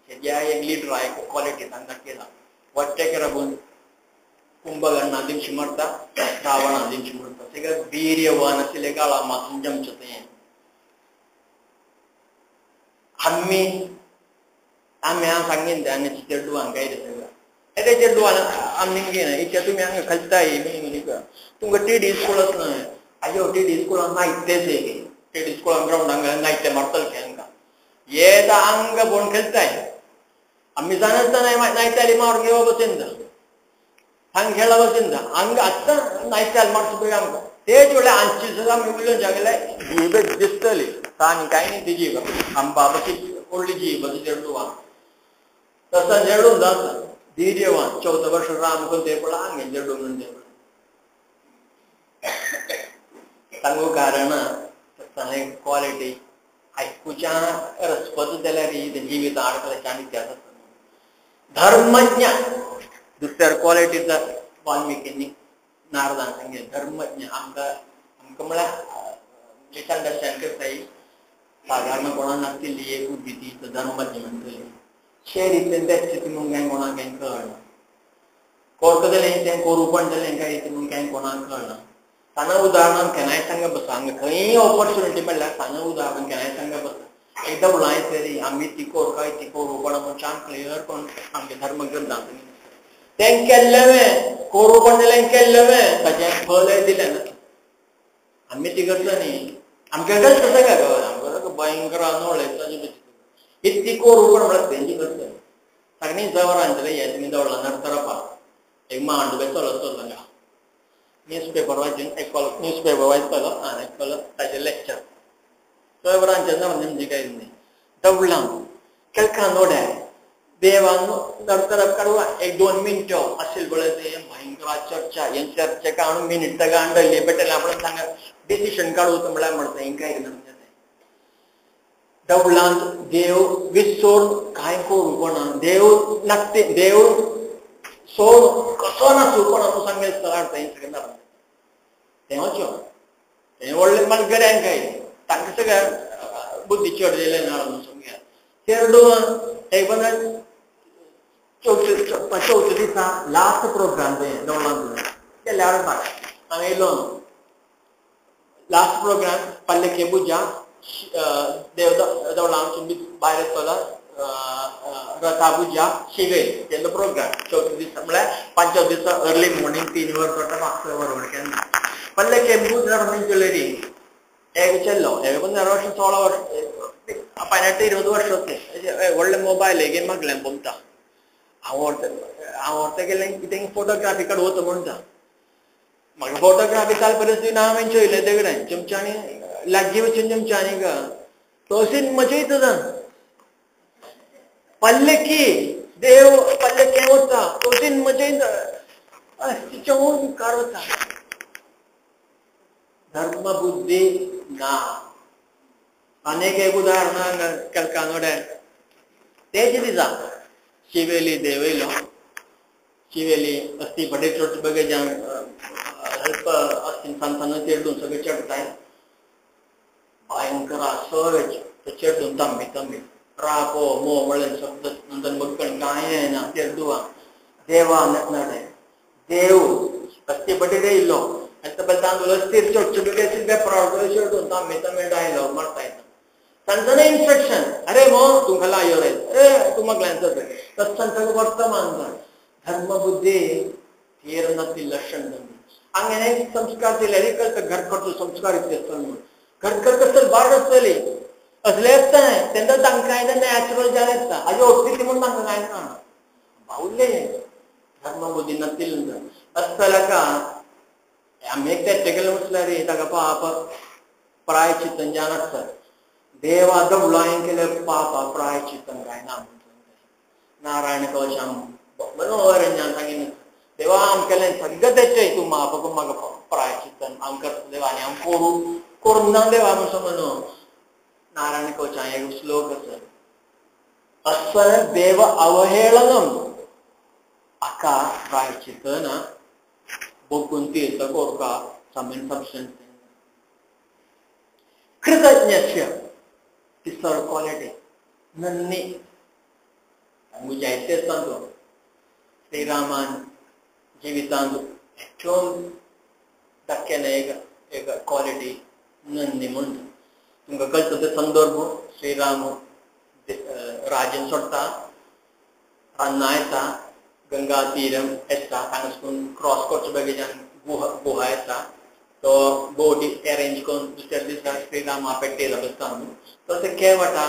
हेज्या एक लिडर आहे क्वॉलिटी तांकां केला वट्टे करा म्हणून कुंभकर्णादिमशी मारता रावणादिमशी मारता सगळें वीर्यवान आशिल्ले काळा मातून जमचें तें. आमी आमी हांव सांगीन तें आनी चेडवांक काय सगळं ते चेडवान आमी घेयना इतल्या तुमी हांगा खलताय तुमकां टीडी स्कुलाच न्हय आयो टीडी स्कुलान नायतेच एक टीडी स्कुलान ग्रावंड हांगा नायते मारतले खंय हांगा येता हांगा भोवन खेळताय आमी जाणच नायताली मारून घेवपा बसून हांगा खेळा बसून हांगा आत्तां नायताली मारचो पळय आमकां तेच वेळार आमची सुद्दां आमी उलोवन सांगले जीब दिसतली आनी कांय न्ही ती जीब आम बाबाची व्हडली जीब चेडवान तसं चेडून जाता धीर्यवान 14 वर्ष राम करून ते पळय हांगा चेडूं म्हणून ते सांगू कारण ताणें क्वॉलिटी आयकुच्या रस्पत जाल्यार जिवीत आडकल्याच्या आनी इतिहास आसा. धर्मज्ञ दुसऱ्या क्वॉलिटीचा वाल्मिकींनी नारदान सांगलें धर्मज्ञ आमकां आमकां म्हळ्यार मिसअंडरस्टँड करताय सादारण कोणाक नासतली एक बुद्धी ती धर्मज्ञ म्हणटली शहरींतल्यान तेच ती म्हणून कांय कोणाक कांय कळना करतलें तें करूं पण जालें काय म्हणून कांय कोणाक कळना. साना उदाहरणान केन्नाय सांगा बसा हांगा खंय ऑपॉर्च्युनिटी मेळ्ळ्यार साना उदाहरण केन्नाय सांगा बसा एकदां उलय तरी आमी ती कोरकाय ती करूं पण छान क्लियर पण आमगे धर्मग्रंथांत तें केल्लें करूं पण जालें केल्लें ताचें फलय दिलें ना आमी ती करता न्ही आमकां तशें काय गो आमकां भयंकर अनवळ इतकी करूं पण म्हळ्यार तेंची करता सगळीं जवरान जालें हे तुमी दवरला नर्तरपा एक मांड बेसलो चल्लो न्यूज पेपर वाचून एकलो न्यूज पेपर वाचतलो आनी एकलो ताचें लेक्चर पेपरांचें ना म्हणजे काय न्ही दवलां केलकां नोड्या देवान नर्तरप काडू एक 2 मिनटो असेल पळय तें भयंकर चर्चा हे चर्चा काडून मिनिट काडली पेटले आपण सांगा डिसिशन काडू म्हळ्यार म्हणटा हें काय देवळांत देव विसोर कांय करूं कोणा देव नाकते देव सोड कसो नासूं कोणा तूं सांगें स्थळार थंय सगळें तें वचो तें व्हडलें मलगऱ्यांक काय तांकां सगळें बुद्धी चड दिलें ना म्हणून समजा चेरडू एक बंद चवथी दिसा लास्ट प्रोग्राम तें देवळांत गेल्यार हांवें येयलो लास्ट प्रोग्राम पल्ले पुजा देव देवळांतून भायर येतलो रथा पुजा शिवे तेंचो प्रोग्राम चवथी दिसा म्हळ्यार पांचव्या दिसा अर्ली मॉर्निंग 3 वर चडटा 5 वर केन्ना पल्ले केंबू चलेरी एक चेल्लो 15 वर्ष 16 वर्ष 18 20 वर्ष व्हडले मोबायल हेगे मागलें बोमता हांव व्हरता गेलें कितें फोटोग्राफी कडेन वता म्हणटा म्हाका फोटोग्राफी चाल परिस्थिती ना हांवें चोयलें ते कडेन तुमच्यांनी लागीं वचून तुमच्यांनी गा तशीच मजा येता पल्लकी देव पल्लके वता तशीच मजा येता तिच्या मुखार वता धर्म बुद्धी ना. अनेक एक उदाहरणां केलकानोडे तेच दिसा शिवेली देव येयलो शिवेली अस्थी फटे चोट बगे अल्प अस्थी सान चेडून सगळे चडताय भयंकर असोच तो चेडून तांबी तांबी रापो मो म्हळ्ळें शब्द नंतर मक्कण कांय येना चेडुआ देवा नडे देव अस्थी फटे येयलो आनी तांदूळ अस्थिर चोटचे बगे चेडून तांबी तांबी डायलो मरता येता तांचो इन्स्ट्रक्शन अरे मो तुमकां लायो रे अरे तूं म्हाका तत्संग वर्तमान धर्म बुद्धी लक्षण അങ്ങനെ संस्कार घर करतो संस्कार घर कर बाड आसतली असले येता तेन्ना तांकां येता नॅचरल जाण येता आजी ओळखी म्हूण तांकां कांय ना बावले धर्म बुद्धी नतिल्ल आसतलेका आमी एक तेगेले म्हटल्यार ताका पाप प्रायचितन जाण आसता देवा दवळां केले पाप प्रायचितन काय ना नारायण कवचाम मनोहर सांगिन देवा आमकेलें सगळें तेचें तूं माफ म्हाका प्रायचितन हांव करता देवा आनी हांव करूं करूं ना देवा म्हणून म्हणून नारायण कवचां एक श्लोक आसा अस्स देव अवहेळनम आका प्रायचितन बोगून तीर्थ कोरका सामेन सबस्टन्स कृतज्ञस्य तिसरो क्वालिटी नन्नी जायते सांगतो श्रीरामान जिवितांत ഏറ്റവും ದಕ್ಕೆನ एक एक क्वालिटी नन्नी म्हणटा तुमकां कळटा ते संदर्भ श्रीराम राजन सोडटा रान्ना येता गंगा तीरम येता हांगासून क्रॉस करचो बेगीच्यान गुहा गुहा येता तो बोट अरेंज करून दुसऱ्या दिसा श्रीरामा पेट्टेला बसता न्हू तो ते केवटा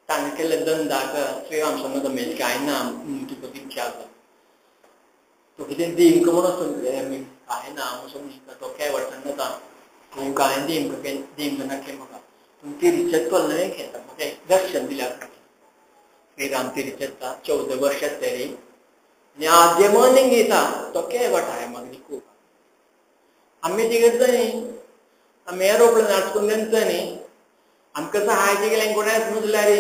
ताणें केल्ले दंदाक श्रीराम सांगता मेज कांय ना तुका दिवचें आसा तूं कितें दिमकां म्हणून कांय ना म्हणून तो केवट सांगता तूं कांय दिमकां दिमकां नाके म्हाका तूं तिरुचेत न्हय घेता म्हाका दर्शन दिल्या श्रीराम तिरुचेता 14 वर्षां तरी आनी आद्यमन घेता तो केवट आहे मागीर खूब आमी तिगेता न्ही आमी एरोप्लेन हाडून दिता न्ही आमकां सहाय्य केलें कोणें नुजल्यार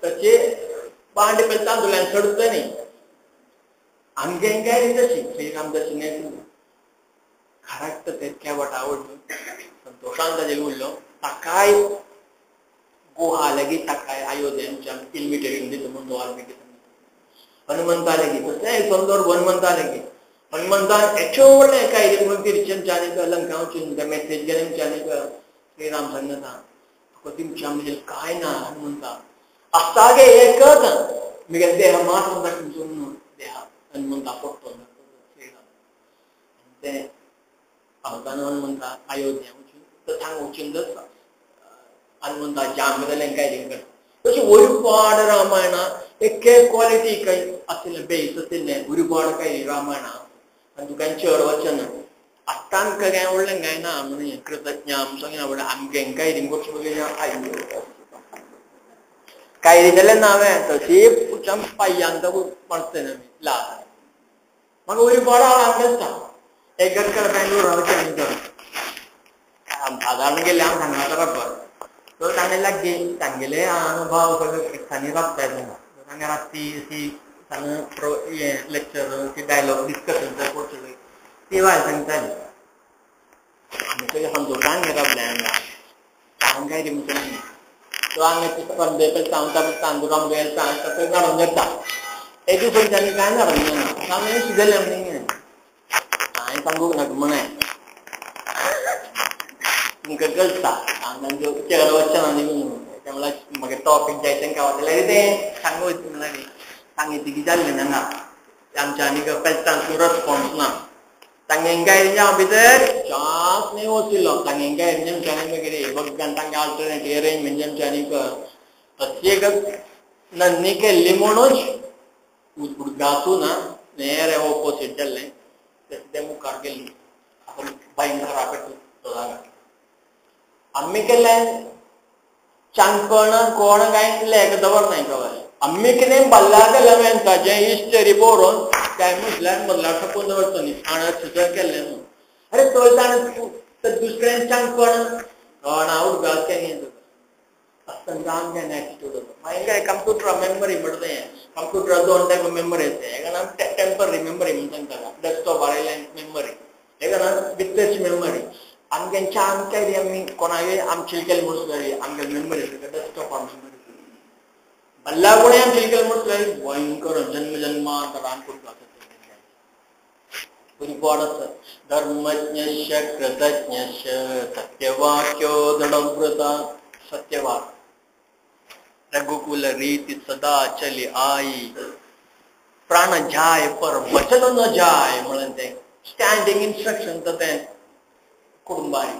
तशें पांड पयलीं तांदुल्यान चडता न्ही आमगें काय तशी श्रीराम दर्शन खराक ते केवट आवडलो संतोषान ताजेर उरलो ताकाय गुहा लेगीत ताकाय अयोध्येच्या इन्विटेशन दिता म्हूण वाल्मिकी हनुमंता लेगीत तशें संदर्भ हनुमंता लेगीत हनुमंतान एचो व्हडलें काय म्हणून तिरचेंच्यानी लंका वचून मेसेज गेले श्रीराम सांगता तुका तुमच्या म्हणजे काय ना हनुमंता आसता गे एकच मिगे देह मात्र म्हणून देह हनुमंता पडटो श्रीराम ते अवतान हनुमंता अयोध्या वचून तर थांग वचून हनुमंता जाम जालें काय करता तशें ഒരുപാട് रामायण एके क्वालिटी काय आशिल्लें बेस आशिल्लें ഒരുപാട് काय रामायण आनी तुका चड वचना आतां आमकां कांय व्हडलें कांय ना म्हणून कृतज्ञ आमचो आवडटा आमगें काय आयल्यो काय जाल्यार ना हांवें तशी पांयांत मारता आमी लात म्हाका ഒരുപാട് आळ आसता एक गरकर बेंगलोर रावचें आनी सादारण गेल्ले हांव सांगता बरोबर सो ताणें लागीं तांगेले अनुभव सगळे दिसांनी राबताय हांगा राती अशी हें लेक्चर ती डायलॉग डिस्कशन करतली ती बायल सांगताली. आमी सगळे समजोवपाक रावले हांगा सांग काय रे म्हणटा तो हांगा सांगता तांदूळ आमगे सांगता धाडून घेता एक दीस तांणी कांय धाडून घेना हांवें शिजयलें म्हणून हांवें सांगूंक नाका म्हणून तुमकां कळटा तांच्यो चेहरो वचना न्ही तें म्हणल्यार म्हाका टॉपीक जाय तांकां वतलें तें सांगू म्हणल्यार सांगितली की जाल्लें हांगा आमच्या आनी पेलतांक रेस्पॉन्स ना. तांगेंकाय हांव भितर चान्स न्ही वचिल्लो तांगेंकाय आमच्यानी मागीर बघान तांगे अल्टरनेटीव अरेंजमेंट आमच्यानी अशी एक नन्नी केल्ली म्हणून उदगातू ना नेरे ऑपोजीट जाल्लें तशें तें मुखार गेल्ली भयंकर तो जागा. आमी केल्लें चांगपण कोण कांय लेख दवरनाय खबर आमी कितें बल्ला केलें ताजें हिस्टरी बरोवन काय म्हटल्यार मदला ठोकून दवरचो न्ही आणत सुद्दां केल्लें न्हू. अरे तो ताणें दुसऱ्यान चांगपण कोणा उदगास केन्ना आसतना आमगे एटिट्यूड होतो. मागीर काय कंप्युटर मेमरी म्हणटा तें कंप्युटर दोन टायप मेमरी आसता. एका नाम टेम्पररी मेमरी म्हणून सांगता डेस्कटॉपार आयल्या मेमरी, एका नाम भितरची मेमरी. आमगे आमच्या आमी कोणाक आमची केली म्हणून आमगे मेमरी आसता डेस्कटॉपार मेमरी बल्ला कोणी आमची केली म्हणून भयंकर जन्म जन्मांतरान करता ഒരുപാട്. ധർമ്മജ്ഞശ്ച കൃതജ്ഞശ്ച സത്യവാക്യോ ദൃഢവ്രത സത്യവാക് रघुकुल रीति सदा चली आई प्राण जाय पर वचन न जाय म्हणून तें स्टँडींग इन्स्ट्रक्शन तर तें कुटुंबानी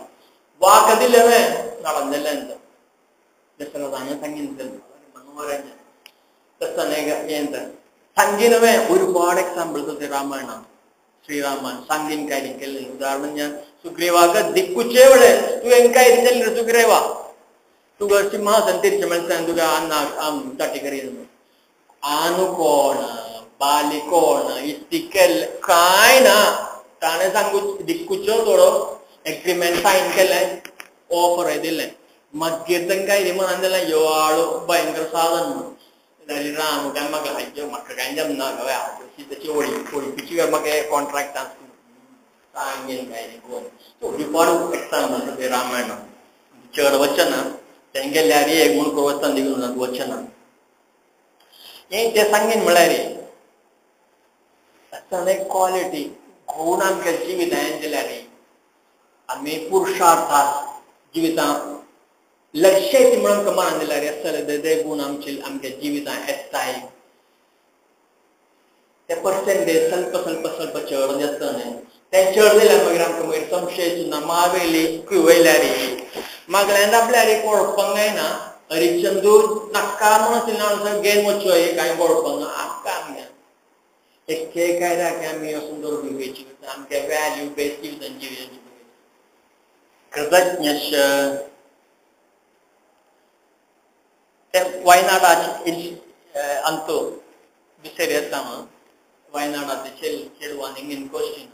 वाक दिलें നടന്നില്ല. ദശരഥാനെ സംഗീതം മനോഹരഞ്ഞ സംഗീതമേ ഒരുപാട് എക്സാമ്പിൾസ് രാമായണ ശ്രീരാമൻ സംഗീൻ കാര്യം ഉദാഹരണം ഞാൻ സുഗ്രീവാക ദിക്കുച്ചേവളെ തു എങ്കായിരിച്ചല്ലേ സുഗ്രീവ तुका सिंहासन तिरचें म्हळ्यार तुका अन्नाक तटी आनु कोण बाली कोण इतकें कांय ना ताणें सांगू दिक्कुचो थोडो एग्रीमेंट सायन केलें ऑफर दिलें मागीर तांकां कितें म्हणून दिलें ह्यो आळू भयंकर साधन म्हणून राम काय म्हाका आय्यो म्हाका कांय जमना तशी ओळखीची म्हाका कॉन्ट्रॅक्ट सांगेन काय ഒരുപാട് എക്സാമ്പിൾസ് രാമായണം चड वचना तेंगेल्यार एक म्हूण वचना देखून वचना हें तें सांगीन म्हळ्यार एक क्वॉलिटी गुण आमच्या जिवितान दिल्यार आमी पुरुषार्थात जिवितां लक्ष्य म्हणून कमान दिल्यार आसतले ते गुण आमचे आमच्या जिवितां येताय ते पर्सेंटेज स्वल्प स्वल्प स्वल्प चड जाता न्हय तें चड जाल्यार मागीर आमकां मागीर संशय सुद्दां मावेली वयल्यार मागल्यान आपल्यार कोळपंग जायना हरिश्चंदू नाका म्हणून गेम वचो कांय कोळपंग आमकां आमगे एक काय आमी सुंदर विवेची आमगे व्हॅल्यू बेस्ड जिवितान जिविताची कृतज्ञश ते वायनाडाचे अंतो दुसरे येता वायनाडाचे चेडवान इंगीन क्वेश्चन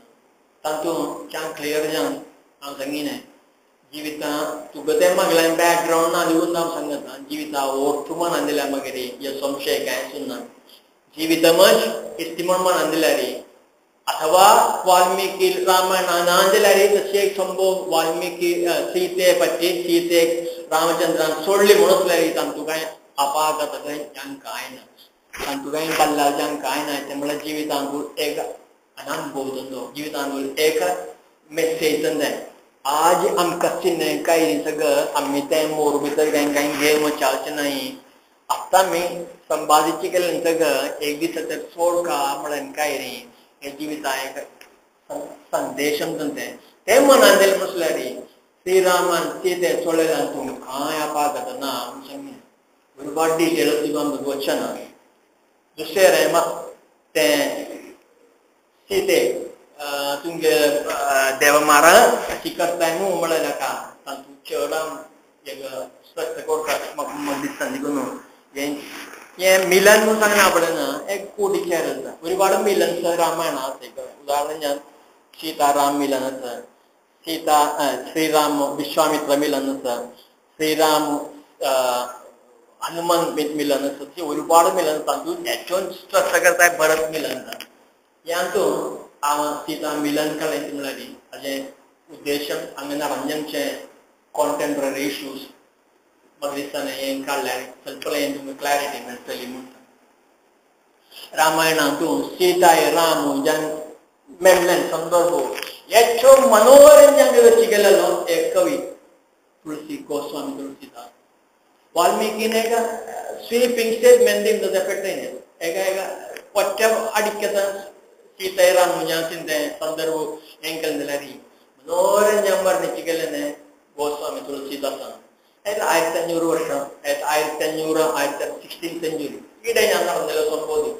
तातूंत च्या क्लियर जावन हांव सांगिना जिवितां तुका तें मागल्यान बॅकग्रावंड ना दिवन हांव सांगता जिविता ओर्थ म्हण दिल्यार मागीर हे संशय कांय सुन्ना जिवितमच इस्ती म्हण म्हण दिल्यार अथवा वाल्मीकी रामायण ना दिल्यार तशें एक संभव वाल्मीकी सीते पट्टी सीतेक रामचंद्रान सोडली म्हणून तांतू कांय अपागत कांय ना तांतू कांय बल्ला कांय ना तें म्हळ्यार जिवितांत एक अनुभव धंदो जिवितांत एक मेसेज धंदे आज आमकां चिन्ह काय सगळं आमी तें मोर भितर कांय कांय घेवन वचचें नाही आतां आमी संभाजीचे केल्लें सगळं एक दीस तर सोड का म्हळ्यार काय न्ही हें जिविता एक संदेश तें तें मनान दिलें म्हटल्यार श्रीरामान सीते सोडलें तूं कांय अपागत ना सांगलें ഒരുപാട് डिटेल्स तुका वचना दुसरें तें सीते तुमगे देवमारा अशी करताय न्हू म्हळ्यार नाका तातूंत चड एक स्पश्ट करता म्हाका दिसता देखून हें मिलन म्हणून सांगना पडना एक कोटीचेर आसा ഒരുപാട് मिलन रामायण आसा एक उदाहरण ഞാൻ सीताराम मिलन आसा सीता श्रीराम विश्वामित्र मिलन आसा श्रीराम ഹനുമാൻ മിലൻ आसा, ഒരുപാട് മിലൻ तातूंत ഏറ്റവും സ്ട്രെസ് करता भरत मिलन. ह्यांतून हांव सीता मिलन काडलें म्हणल्यार हाजें उद्देश हांगा നടന്നचे कॉन्टेम्पररी इश्यूज म्हाका दिसता हें काडल्यार स्वल्प तुमकां क्लॅरिटी मेळटली म्हणटा. रामायणांतून सीताय राम ज्यान मेळ्ळें संदर्भ ഏറ്റവും മനോഹരം വെച്ച് गेलेलो एक कवी तुळसी गोस्वामी तुळसीदास. വാൽമീകിനെ സ്വീപ്പിംഗ് സ്റ്റേറ്റ്മെന്റ് പെട്ടെന്ന് ഏക ഏക ഒറ്റ അടിക്കത്തെ സീതയെ രാമു ഞാൻ സന്ദർഭ എങ്കലി മനോഹരം ഞാൻ വർണ്ണിച്ചിക്കലെന്നെ ഗോസ്വാമി തുളസീദാസാണ്. അതായത് 1500 വർഷം, അതായത് 1500 16th century ഈടെ ഞാൻ നടന്നില്ല സംഭവം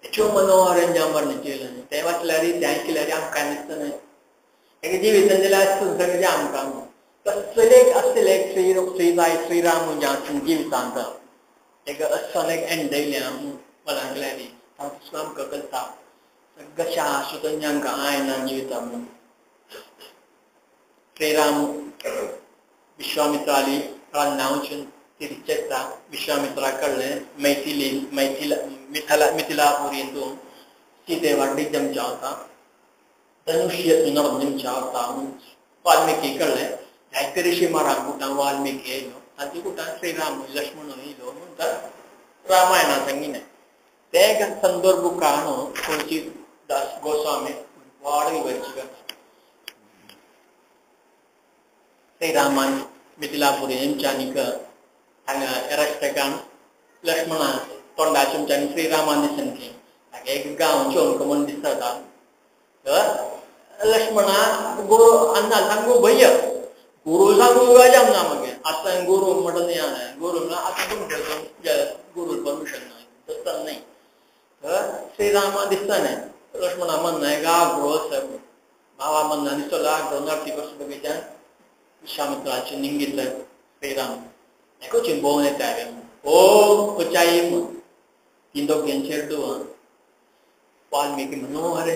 ഏറ്റവും മനോഹരം ഞാൻ വർണ്ണിച്ചില്ലെന്ന് തേവാറ്റിലാരി ത്യാങ്കിലാരി ആമക്കാൻ दिसतना एक जिवितांतले सगळें आमकां तसलेक आसलें श्री श्रीजाय श्रीराम जिवितांत एक असो एक एंडयलें मलांगल्यारी तांकां आमकां करता सगळें शाश्वत आमकां आयना जिविता म्हणून. श्रीराम विश्वामित्राली रान्ना वचून तिरचेता विश्वामित्रा कडलें मैथिली मैथिला मिथिला मिथिलापुरींतून सीते वाड्डीक जमच्या वता धनुष्य जमच्या वता वाल्मिकी कडलें जायते ऋषी महाराज कुटां वाल्मिकी येयलो तांचे कुटां श्रीराम लक्ष्मण येयलो म्हणटात रामायणा सांगिलें. ते संदर्भ काणो तुळसीदास गोस्वामी वाड विवरची करता. श्रीरामान मिथिलापुरी हेमच्यानीक हांगा रस्त्याकान लक्ष्मणा तोंडाच्या तुमच्यानी श्रीरामान दिसनकी ताका एक गांव चोमको म्हूण दिसता. तर लक्ष्मणा गुरु अन्ना सांगू भय्य गुरु सांगू जाम ना मगे आतां गुरु म्हणून गुरु म्हणल्यार आतां तुमच्या गुरु परमिशन ना तसं न्ही. तर श्रीरामा दिसता न्ही लक्ष्मणा म्हणना एक आग्रो आसा भावा म्हणना दिसतो आग्रो नर्ती कसो बगीच्यान विश्वामित्राचे निंगीत श्रीराम एकूच भोंवन येता ओ उचाई तीन दोग्यांचेर चेडूं वाल्मिकी मनोहर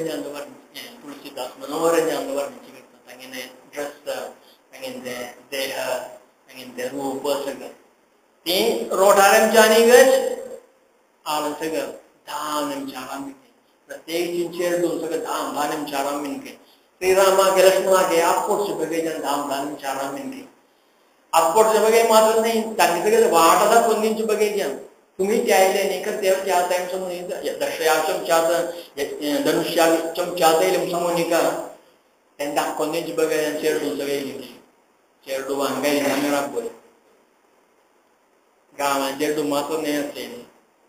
तुळसीदास मनोहर वर्णिची करता. तांगेले ड्रेस तांगेले देह तांगेले रूप सगळें ती रोडार आमच्यानीगच आल सगळं धाम आमच्या प्रत्येक चेडूं सगळं धाम धान आमच्या मिनके श्रीरामाके लक्ष्मणाके आपोटचे बगेच्यान धाम धान आमच्या मिनके आपोटचे बगे मात्र नाही तांचे सगळे वाट आसा कोंदींचे बगेच्यान तुम्ही ते आयले न्ही तर ते त्या टायम समजून दशया चमच्या धनुष्या चमच्या येयले सांगून न्ही तेन्ना दाखोवची बगेच्यान चेडूं सगळें येयली चेडूं हांगा येयली हांगा राबय गांवान चेडूं मात्र न्हय आसलें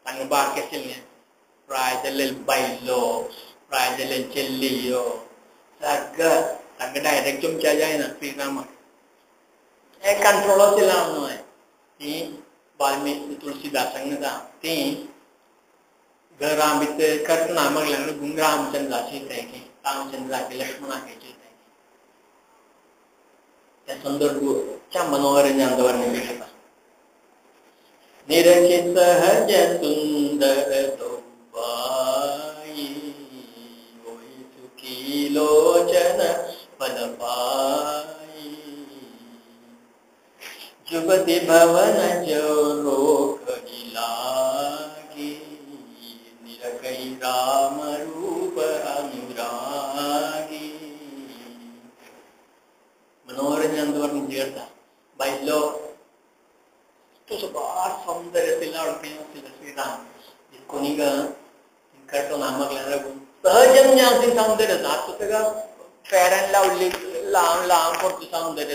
तांकां बारकें आशिल्लें प्राय जाल्ले बायलो प्राय जाल्ले चेल्लियो सगळं तांकां डायरेक्ट चमच्या जायना श्रीरामाक हे कंट्रोल आशिल्लें न्हय ती वाल्मिकी तुळसीदासांक न्हय ती घरां भितर करतना मागल्या रामचंद्राची की रामचंद्राके लक्ष्मणाके त्या संदर्भ मनोहर वर्णन करता. निरखि सहज सुंदर बाई होई सुखी लोचन फल पाई जुगति भवन जो रोकहि लागी निरखहि राम रूप अनुरागी. मनोहर वर्णन करता. बायलो तुझं सौंदर्य श्रीराम कोणी करतो नामक सहज सौंदर्य आता सगळं फेअर अँड लवली लांब लांब करतो सौंदर्य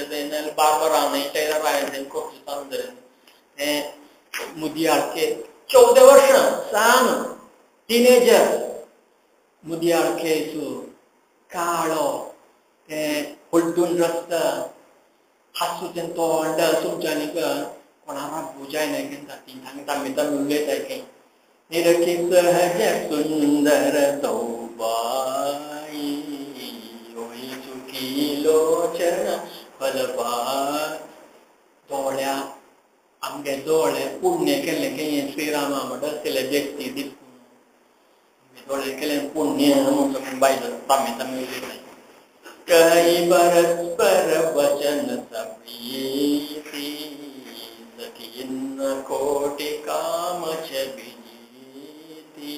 बार्बर टेलर करतो सौंदर्य मुदियाळके 14 वर्ष सान टिनेजर मुदियाळके काळो ते उलटून रस्ता हासू तें तोंड तुमच्यानी कोणाक बुजाय न्हय जाती तांकां तामी उलयताय की निरखी सहज सुंदर तौबाई होई सुखी लोचन फलपाय. दोळ्या आमगे दोळे पुण्य केल्लें की श्रीरामा म्हणटा आसलें व्यक्ती दिसून आमगे दोळे केलें पुण्य म्हणून बायलो तामी तामी उलयताय. कही परस्पर वचन सप्रीती सखीन कोटी काम छबिजीती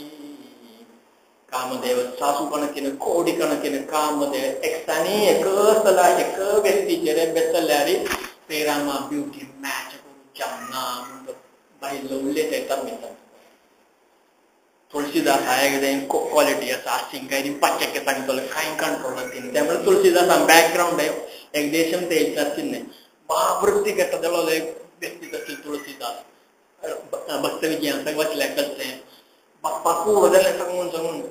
कामदेव सासू कणकीन कोडी कणकीन कामदेव एकसानी एक स्थला एक व्यक्तीचेर बेसल्यारी श्रीरामा ब्युटी मॅच करून जमना म्हणून बायलो उलयता मिता तुळशीदास हाय क्वालिटी आसा आसिंग काय पाचक्य सांगतलो कांय कंट्रोल आसता त्यामुळे तुळशीदास बॅकग्राऊंड एक देशम ते आसतील महावृत्ती करता एक व्यक्ती असतील तुळशीदास भक्त विजयांक वचल्या कळते बाप्पा खूब जाल्यार सांगून सांगून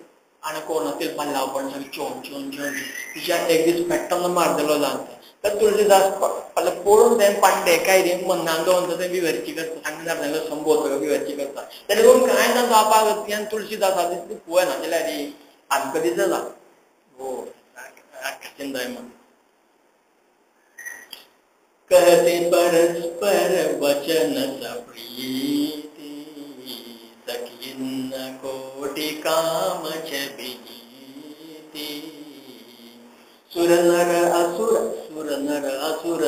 आनी कोण ते बल्लावपण सगळें चोवन चोवन चोवन तिच्या एक दीस पेट्टलो मारतलो जावन तर तुळशीदास पळोवन तें पांडे काय रे मन्नान दवरून तें विवर्ची करता सांगणार संभोव सगळो विवर्ची करता तेणे करून कांय ना जावपाक तुळशीदास तितली पळयना जाल्यार रे आमकां दिसता हो जाय म्हण कहते परस्पर वचन सप्रीति सखीन कोटि काम छबिजीति सुर नर असुर सुर नर असुर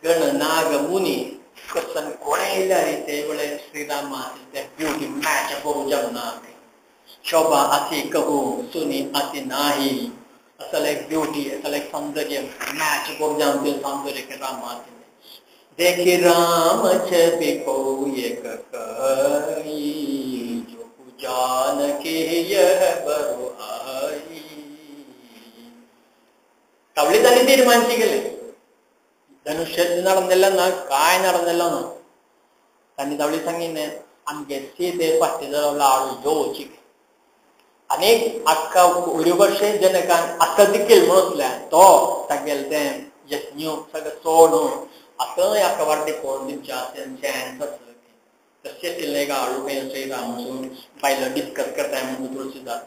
गण नाग मुनी कसन कोणे येयल्यार ते वेळे श्रीरामा ते ब्युटी मॅच करू जमना शोभा अति कहू सुनी अति नाही असल एक ब्यूटी असल एक सौंदर्य मॅच करू जमते सौंदर्य के रामा देखी राम छवि को एक कई जो जानकी यह बरु आई तवळी तांणी तीर्मानची केले धनुष्य നടന്നില്ല काय നടന്നില്ല तांणी तवळी सांगितले आमगे सीते फाटीं आळू योवची अनेक अख्खा ഒരുപക്ഷെ जनकान असदिकेल म्हणसल्या तो तागेले तें यज्ञ सगळें सोडून आतां हाका वार्डे कोण दिवचें चान्स आसलो तशें तिल्ले आळू खंय श्रीराम बायलो डिस्कस करताय म्हणून तुळशीदास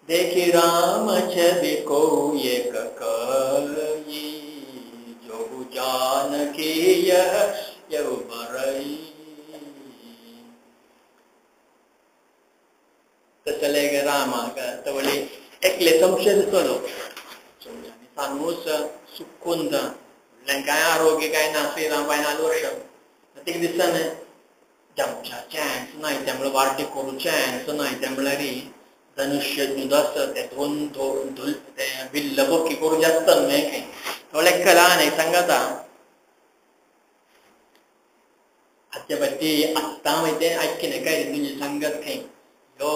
देखी राम छवि को एक कई जो जानकी यह यह बरई तसले रामाक तवळी एकले संशय दिसलो सांगूच सुकून म्हणल्यार काय आरोग्य काय ना श्रीराम पाय नाल वर्ष तिका दिसता न्हय जमच्या चान्स नाय त्यामुळे वार्टे करूं चान्स नाय त्या म्हळ्यार धनुष्य आसता ते दोन धुल ते बिल्ल बोकी करूं जास्त न्हय खंय थोडे कला न्हय सांगता हाचे पट्टी आत्तां मागीर तें आयकलें काय तुजें सांगत खंय यो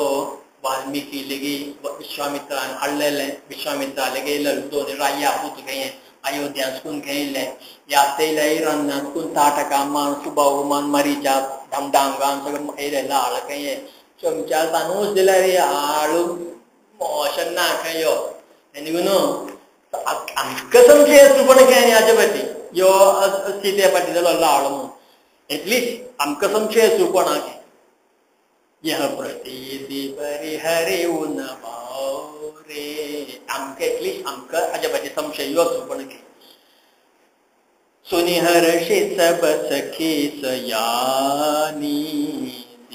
वाल्मिकी लेगी विश्वामित्रान हाडलेले विश्वामित्रा लेगी दोन राया पूत खंय अयोध्या सुकून खेळिल्ले या तेयले रान्नान सुकून ताटका मान सुबाहु मान मरीचा धमधांगान सगळें येयले लाळ खंय चमच्या तानूच दिल्यार आळू मोशन ना खंय यो न्हू आमकां संशय पण खंय हाचे पटी यो सीते फाटी जालो लाळ म्हणून एटलिस्ट आमकां संशय सुपणा यह प्रतीति परिहरे उन रे आमकां एटलिस्ट आमकां हाजे पाटी संशय यो पण सुनि हर्षि सब सखी सयानी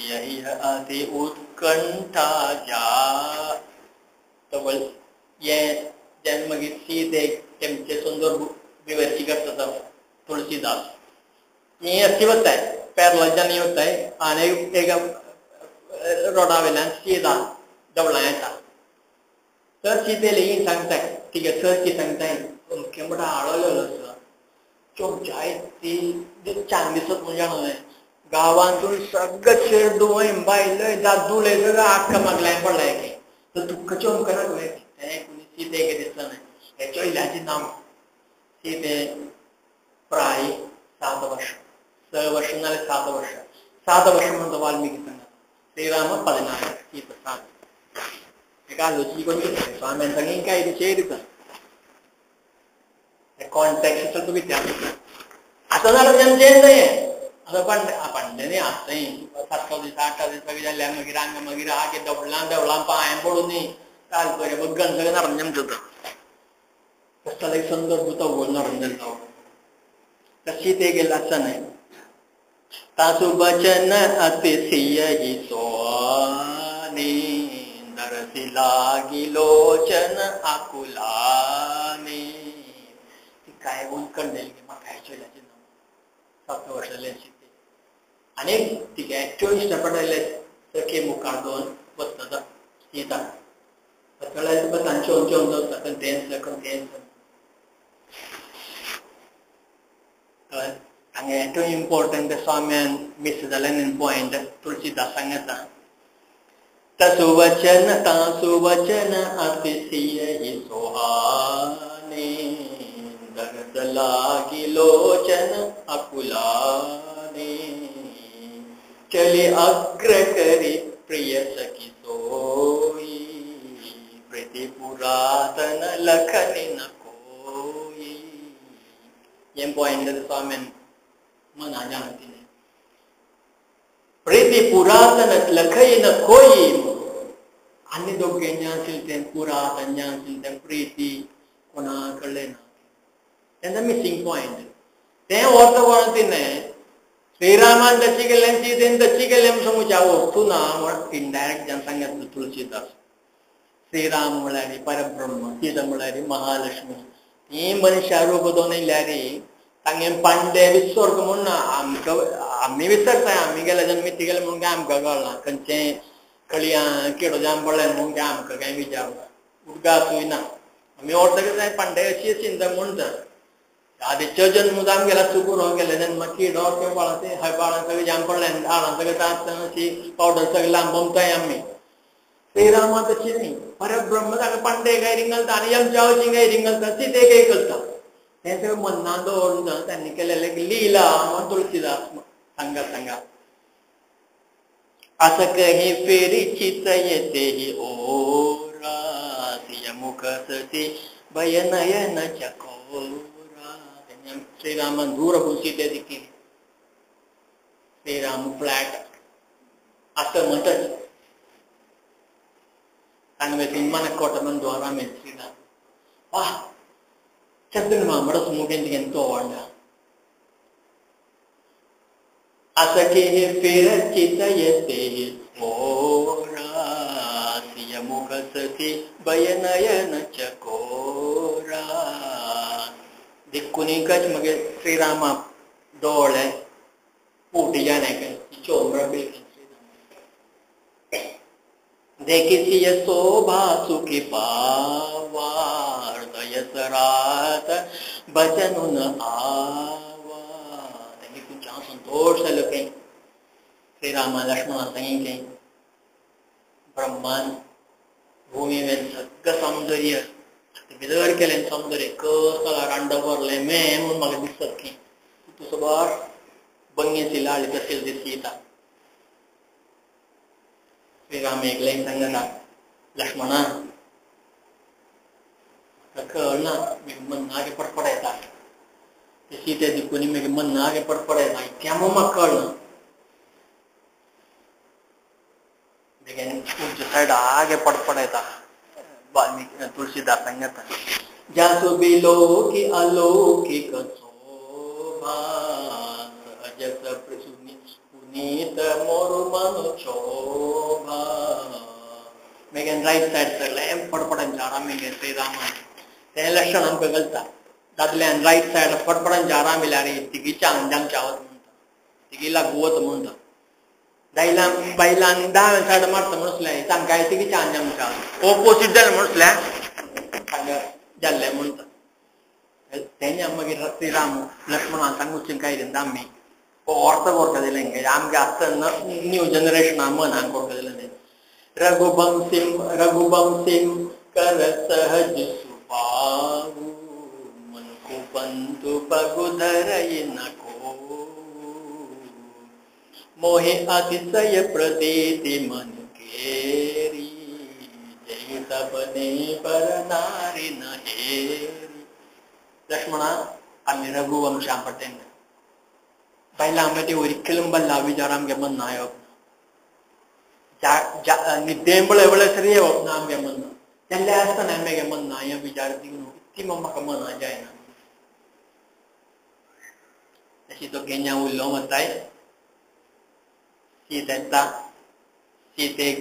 यही अति उत्कंठा जा तवल ये जेन्ना मागीर सीते तेमचे सुंदर विवर्ची करता तुळशीदास ही अशी वताय पेरलाच्यान वताय आनी एक रोडा वयल्यान सीता देवळां येता तर सीतेले ही सांगताय तिगे सरकी सांगताय अमकें म्हणटा आळवलेलो आसा चोमच्या ती छान दिसत म्हणून जाणा गांवांतून सगळें चेडूं बायलो दादूले सगळें आख्खा मागल्यान पडलाय की तर तुका चमकना तुवें तें कोणी सीतेक दिसना हें चोयल्याचें नांव सीते प्राय 7 वर्ष 6 वर्ष नाल्यार 7 वर्ष 7 वर्ष म्हणटा वाल्मिकी सांगता श्रीराम 14 सीता 7 एका आलोची कोण स्वाम्यान सांगी काय चेर कॉन्टेक्स्ट ಸ್ವಲ್ಪ ವ್ಯತ್ಯಾಸ आतां जाल्यार तेंचें न्हय आतां पंडे न्ही आतां 7 दीस 8 दीस मागीर जाल्यार मागीर हांगा मागीर आगे देवळां देवळां पांय पडून न्ही तालपरे बग्गन सगळें नरंजन जाता तसलो एक संदर्भ तो नरंजन जावं तशी ते गेले आसता न्हय तासु बचन अति सियहि सोनी दरसी लागी लोचन आकुलानी काय उत्कंठ की म्हाका चोयल्याचें नांव 7 वर्साले सीते आनी तिका एकट्यो इश्ट पडले सखे मुखार दोन वचता सीता वतले तांचे वचता तें तें हांगा ഏറ്റവും इम्पॉर्टंट स्वाम्यान मिस जाल्यान पॉयंट तुलसीदास सांगता तसु वचन तासु वचन अतिशय ही सोहाने दरस लागी लोचन अकुलाने चले अग्र करी प्रिय सखी सोई प्रीति पुरातन लखन न कोई. हें पॉयंट स्वाम्यान मना जाणतीने प्रीति पुरातन लखय न कोई. आनी दोगे आशिल्लें तें पुरातन आशिल्लें तें प्रीती कोणा कडलें ना तेन्ना मिसिंग पॉयंट तें अर्थ कोण श्रीरामान तशी केल्लें सीतेन तशी केल्लें म्हूण सांगूचें वस्तू ना म्हण इनडायरेक्ट जावन सांगता तुलसीदास. श्रीराम म्हळ्यार परब्रह्म, सीता म्हळ्यार महालक्ष्मी. ही मनशा रूप दोन येयल्यार तांगे पांडे विसर्ग म्हूण ना आमकां आमी विसरताय. आमी गेले जन्मी ती गेले म्हणून काय आमकां कळना खंयचें कळयां किडो जाम पडलें म्हणून काय आमकां कांय विचार ना उदकासूय ना. आमी अर्थ कितें पांडे अशी चिंता म्हणटा आदीचो जन्म जावन गेला चुकून गेले जन्म किडो किंवा बाळां हय बाळां सगळें जाम पडलें हाडां सगळें अशी पावडर सगळें लांबमताय आमी. श्रीरामा तशी न्ही परब्रह्म ताका पांडे काय रिंगलता आनी आमच्या अशी काय रिंगलता सीते काय करता हें सगळें मन्ना दवरून त्यांनी केलेलें लीला म्हण तुलसीदास सांगा सांगा. असं कही फेरी चित येते ही ओरा तिया मुख सती भयनयन चकोरा. श्रीरामान दूर सीते दिकी श्रीराम फ्लॅट असं म्हणटच तांगे मना कोट म्हण द्वारा मेल श्रीराम वा चंद्रमा मुखेन ఎంతో వాడ असखे फिर चितयते ओरा मुख सती भयनयन चकोरा. दिक्कुनिकच मगे श्रीरामा दोळे पूटी जाने चोम्र देखिसिय शोभा सुखी पावा हृदय बचनुन आवा. त्यांनी तुमच्या संतोष जालो काही श्रीरामा लक्ष्मणा सांगी काही ब्रह्मान भूमी सगळं सौंदर्य भितर केलें सौंदर्य कसला रांड भरलें में म्हणून म्हाका दिसत की तूं सबर बंगेची लाळ तशें दिसता. श्रीराम एकलें सांगता लक्ष्मणा कळना मागीर मन्नागे पडपड येता सीते दिकून मागीर मन्नागे पडपड येता इतक्या म्हाका कळना. बेगीन उंच सायड आगे पडपड येता वाल्मीकि तुलसीदास सांगता जासु बिलोकी अलौकिक शोभा सहज पुनीत मोरु मनु शोभा. मागीर रायट सायड सगळें पडपडान झाडां मागीर श्रीरामान तें लक्षण आमकां कळटा. दादल्यान रायट सायड फटफटान झाडां मेल्यार तिगीच्या अंजाम चावत म्हणटा तिगी लागवत म्हणटा. दायलां बायलां दाव्या सायड मारता म्हणसलें तांकां तिगीच्या अंजाम चावत ओपोजीट जालें म्हणसलें हांगा जाल्लें म्हणटा. तेन्ना मागीर श्रीराम लक्ष्मणान सांगूचें काय आमी अर्थ करता दिलें आमगे आतां न्यू जनरेशना मनाक करता दिलें. रघुवंशीम रघुवंशीम कर सहज सुपाऊ मन को बंधु पगुधरई न को मोहे अतिशय प्रतीति मन केरी जय सबने पर नारी न हेरी. ലക്ഷ്മണ आमी रघुवंशा पटेन बायलां ते ഒരിക്കലും വല്ല വിചാരം ഗമന്നായോ നിദ്ദേമ്പൾ എവിടെ ചെറിയ നാം ഗമന്ന എല്ലാ ഗമന്നായ വിചാരത്തിക്കുന്നു ഇത്തിമമ്മ മന്നായ तो केन्ना उरलो म्हणताय सीत येता सीतेक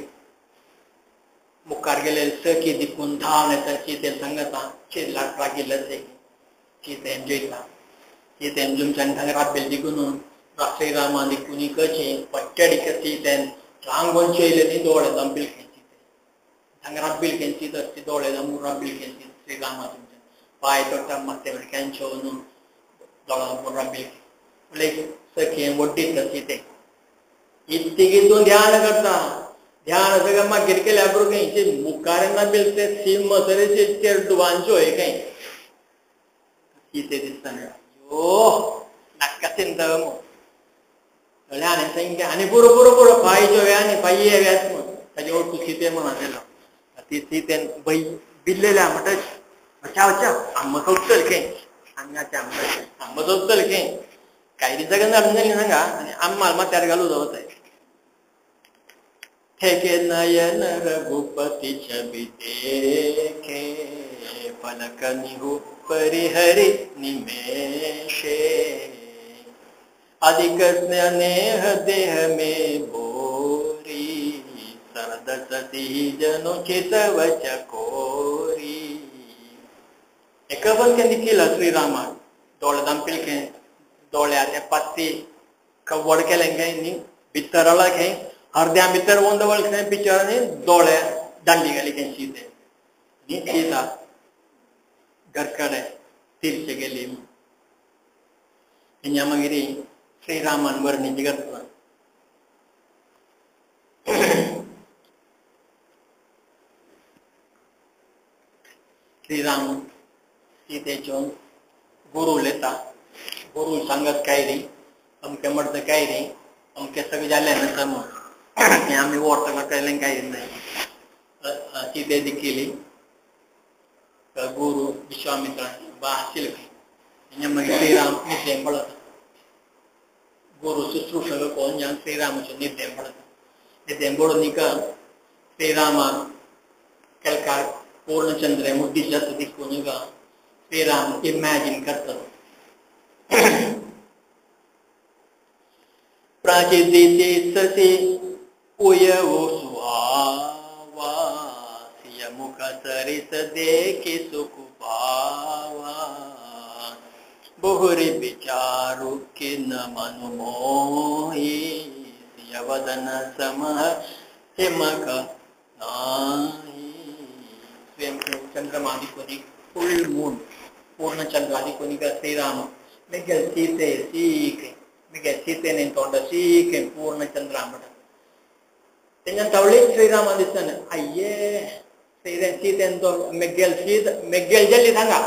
मुखार गेले सखी दिकून धांवन येता सीतेन सांगता शीत लागपाक गेल्ले सीतेन जयता सीतेन जुमच्यान थांगा राबेल दिकून श्रीरामा दिकून कशी पट्ट्याडी सीतेन रांगोन चेयले न्ही दोळे दंपील खेंची थांगा राबील खेंची तर ती दोळे दमून राबील खेंची श्रीरामा तुमच्या पाय तोडटा मागते खेंचो न्हू दोळा राबील म्हणल्यार सखी वड्डीत सीते इतकी तूं ध्यान करता ध्यान सगळं मागीर केल्या बरोबर मुखार ना बिलते सिम सरे चेरडुवांचो हे काय सीते दिसतना यो नाका चिंता मग आनी संख्या आनी पुरो पुरो पुरो पांयच्यो आनी पांय व्यास म्हूण ताजे ओटू सीते म्हणून आसलेलो ती सीतेन बय बिल्लेल्या म्हणटा वचा वचा आम्मा सोदतल खंय हांगाचे आम्मा आम्मा सोदतल खंय कांय दिसा हाडून जाली सांगा आनी आम्माल माथ्यार घालू जावं ठेके नयन रघुपति छवि देखे पलक निहु परिहरि निमेषे अधिक स्नेह देह में बोरी सरद सती जनु चितव चकोरी. एकबन केन्ना केलं श्रीरामान दोळे दामपिल खें दोळ्या ते पात्ती कव्वड केलें खें न्ही भितर आला खें अर्द्या भितर वंदवळ खें पिक्चर न्ही दोळे दांडी घाली खें सीते न्ही सीता घरकडे तिरचे गेली. तेंच्या मागीर श्रीरामान वर्णीची करता श्रीराम सीतेचो गुरु उलयता गुरु सांगत काय रे अमकें म्हणटा काय रे अमकें सगळें जालें न्हू समज हें आमी व्हरता केलें काय न्हय. सीते दिकेली गुरु विश्वामित्र बा आशिल्ले खंय तेंच्या मागीर श्रीराम निद्दें पडता गुरु शुश्रूषक कोण जावन श्रीरामाचो निद्दें पडता निद्दें पडून निका श्रीरामाक केलकार पूर्णचंद्र मुड्डी जाता दिकून निका श्रीराम इमॅजीन करता. प्राचिदिति सति उयवो सुहावा सिय मुख सरिस देखि सुख पावा बहुरि विचारु किन मनु मोही सिय वदन समह हिमक नाही. चंद्रमा दिकोनी फुल मून पूर्णचंद्र दिकोनी का श्रीराम मेगेल सीते सीख मेगेल सीतेने तोंड सीख पूर्णचंद्र म्हणटा तेंच्यान तवळीच श्रीरामा दिसना अय्ये सीतेन तो मेगेल सीत मेगेल जाली सांगा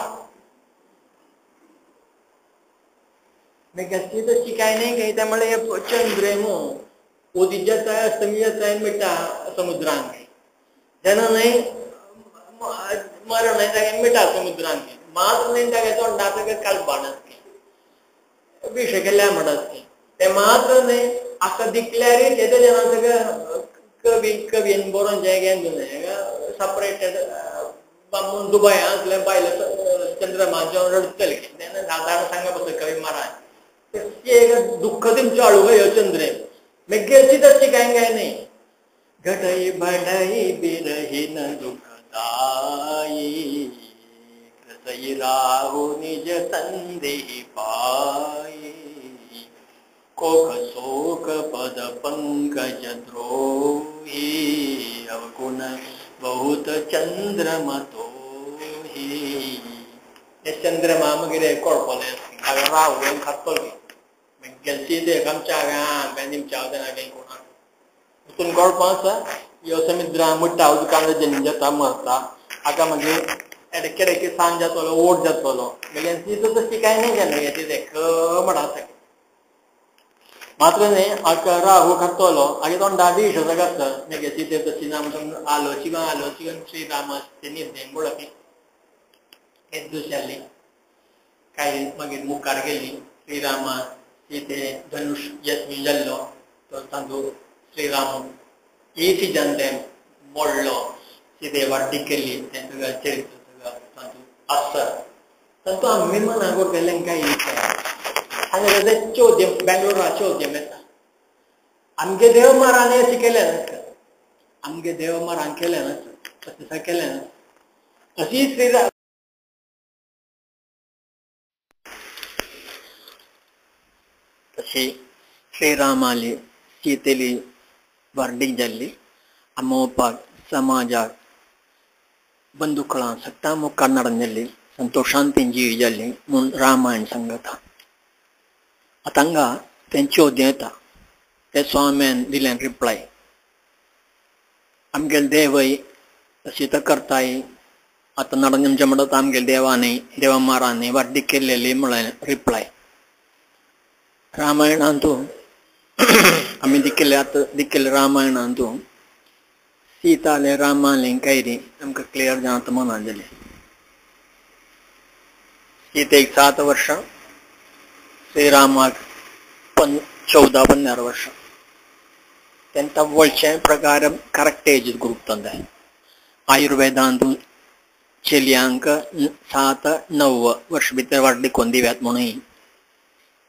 मेगेल सीत अशी काय न्ही काय ते म्हणल्यार चंद्र मू उदीत जाता अस्तमी जाता मिटा समुद्रान जेन्ना न्हय मरण न्हय ताका मिटा समुद्रान मात न्हय ताका तोंडा ताका कालबाणत विश केल्या म्हणत ते मात्र न्हय आतां दिकल्यार तेजे जेन्ना सगळें कवी कवीन बरोवन जें घेवन सपरेटेड बामून दुबय आसले बायल चंद्रमा जेवण रडटले तेन्ना सादारण सांगा बसो कवी माराय एक दुःख तुमचें हाडूं ह्यो चंद्रे मेगेलची तशी कांय काय न्ही. घटई बढई बिरही न दुःखदायी कृतई राहु निज संदेही पायी कोक शोक पद पंकज द्रोही अवगुण बहुत चंद्रमतोही. हे चंद्रमा मागीर कोळपले हांवें राहू खातलो गेलची ते आमच्या निमच्या कोणाक वचून कळपा आसा ह्यो समुद्रा मुट्टा उदकान जल्म जाता मरता आतां मागीर केडे सांज जातलो ओट जातलो मागीर तितून तशी कांय न्ही जालें तितें खमण आसा मात्र न्ही आका राहू खातलो आगे तोंडा विश सगळं आसता मागीर तितें तशी ना म्हणून आलोची आलोची श्रीरामा ते निद्दें पळोवपी एक दीस जाली कांय मागीर मुखार गेली श्रीरामा सीते धनुष यस्मी जाल्लो तो तांदूळ श्रीराम एक ते मोडलो सीते वाड्डी केली तें सगळें चरित्र सगळें तांतूं आसा तांतूं आमी मनाक गेलें काय आनी चौद्यम बेंगलोरा चौद्यम येता आमगे देव मारान अशें केलें नासता आमगे देव मारान केलें नासता तशें केलें ना अशी श्रीराम. अशी श्रीरामाली सीतेली व्हारडीक जाल्ली अम्मा समाजाक बंधुकळां सत्ता मुखार नडन संतोषान तेंची जाल्ली म्हूण रामायण सांगता. आतां हांगा तें चोद्य येता ते स्वाम्यान दिलें रिप्लाय आमगेले देवय अशी तर करताय आतां नडन आमचें म्हणटा आमगेले देवांनी देवा मारांनी व्हारडीक केल्लेली म्हळ्ळें रिप्लाय. रामायणांतू आमी दिकेले आतां दिकेले रामायणांतू सीताले रामाले कैरी आमकां क्लियर जावन मनान जालें. सीतेक 7 वर्षां, श्रीरामाक 14-15 वर्षां. तेंका वळचे प्रकार करेक्ट एज ग्रूप तंदे. आयुर्वेदांतू चेल्यांक 7-9 वर्ष भितर व्हारडीक करून दिव्यात म्हणून,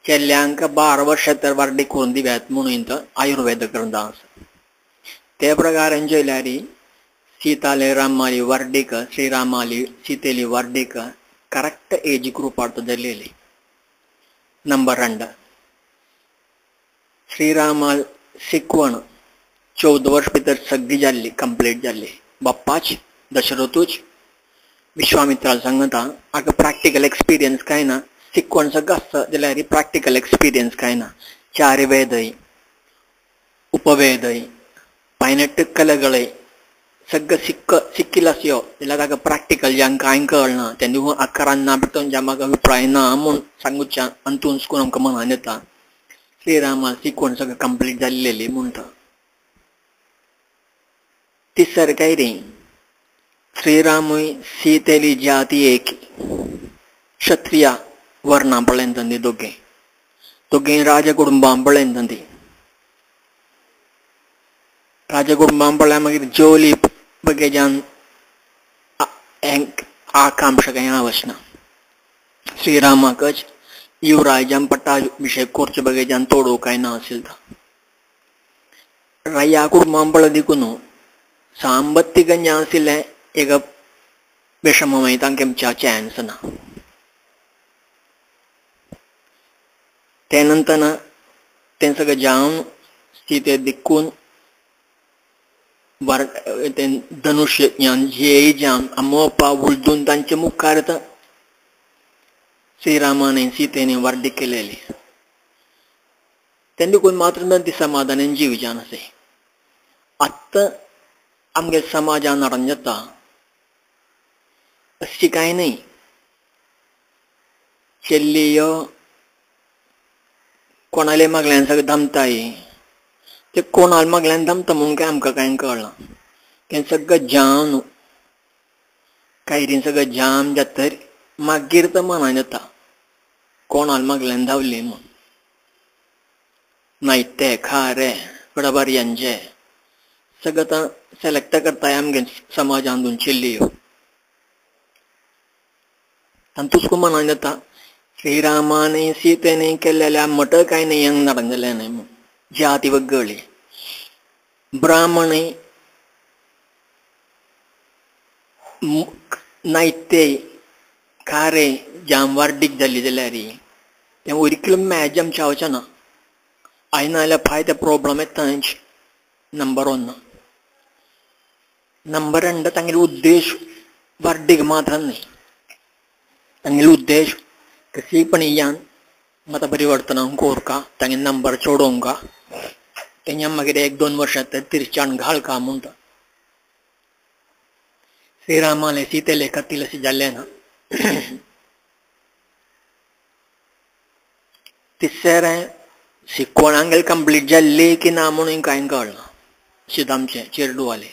चेल्यांक 12 वर्षां तर व्हारडीक करून दिव्यात म्हणून आयुर्वेद ग्रंथ आसा. ते प्रकारान चोयल्यार सीताले रामाली व्हारडीक श्रीरामाली सीतेली व्हारडीक करेक्ट एज ग्रुपार जाल्लेली. नंबर 2 श्रीरामाल शिकवण 14 वर्ष भितर सगळी जाल्ली कंप्लीट जाल्ली. बाप्पाच दशरथूच विश्वामित्राल सांगता आतां प्रॅक्टिकल एक्सपिरियन्स कांय ना, शिकवण सगळं आसता जाल्यार प्रॅक्टिकल एक्सपिरियन्स कांय ना. 4 वेदय उपवेदय 18 कಲೆगळे सगळं शिकिल्लो जाल्यार ताका प्रॅक्टिकल ज्यांक कांय कळना तेन्ना आकारान ना भितर ज्या म्हाका अभिप्राय ना म्हूण सांगूच्या अंतून सुकून आमकां मनान येता श्रीरामा शिकवण सगळं कंप्लीट जाल्लेली म्हणटा. तिसरें काय रे श्रीरामूय सीतेली जाती एक क्षत्रिया वर्णा पळयन दोगे दोगे राजकुटुंबां पळयन ती. राजकुटुंबां पळय मागीर जोली बगेजान आकांक्षा कांय आवसना. श्रीरामाकच युवराजान पट्टाभिषेक करचे बगेजान तोडू कांय ना आशिल्लो. राया कुटुंबां पळय देखून साम्बत्तीक आशिल्लें एक विषमय तांकां चान्स ना. ते नंतर तें सगळें जावन सीते दिक्कून धनुष्य जे जावन अम्मा उलदून तांचे मुखार श्रीरामाने सीतेने व्हारडीक केलेली. तेन्ना देखून मात्र ती समाधानान जीव जावन आसे. आतां आमगे समाजान नडन जाता अशी कांय न्हय. चेल्लियो कोणाले मागल्यान सगळें दमताय ते कोणाले मागल्यान दमता म्हणून काय आमकां कांय कळना. तें सगळें जाम कायरीन सगळें जाम जातर मागीर तर मनान येता कोणाले मागल्यान धांवली म्हूण. नायते खारे गडबरयांचे सगळं आतां सिलेक्ट करताय आमगे समाजांतून चेल्लियो. तातूंत मनान येता श्रीरामाने सीतेने केल्लेल्या मठ कांय न्हय हांगा नडन जालें न्हय म्हूण. जाती वगळी ब्राह्मण नायते खारे जाम व्हारडीक जाल्ली जाल्यार तें ഒരിക്കലും मॅच आमचें जावचें ना. आयना जाल्यार फाय ते प्रोब्लम येता. नंबर 1. नंबर 2 तांगेलो उद्देश व्हारडीक मात्र न्हय. तांगेलो उद्देश कशी पण यान मत परिवर्तन कोरका तांगे नंबर चोडोवंका तेन्ना मागीर 1-2 वर्षां तिरचान घालका म्हणटा. श्रीरामाले सीतेले कतील अशें जाल्लें ना. तिसरें शिकवण आमगेली कंप्लीट जाल्ली की ना म्हणून कांय कळना. शीत आमचें चेरडुवाले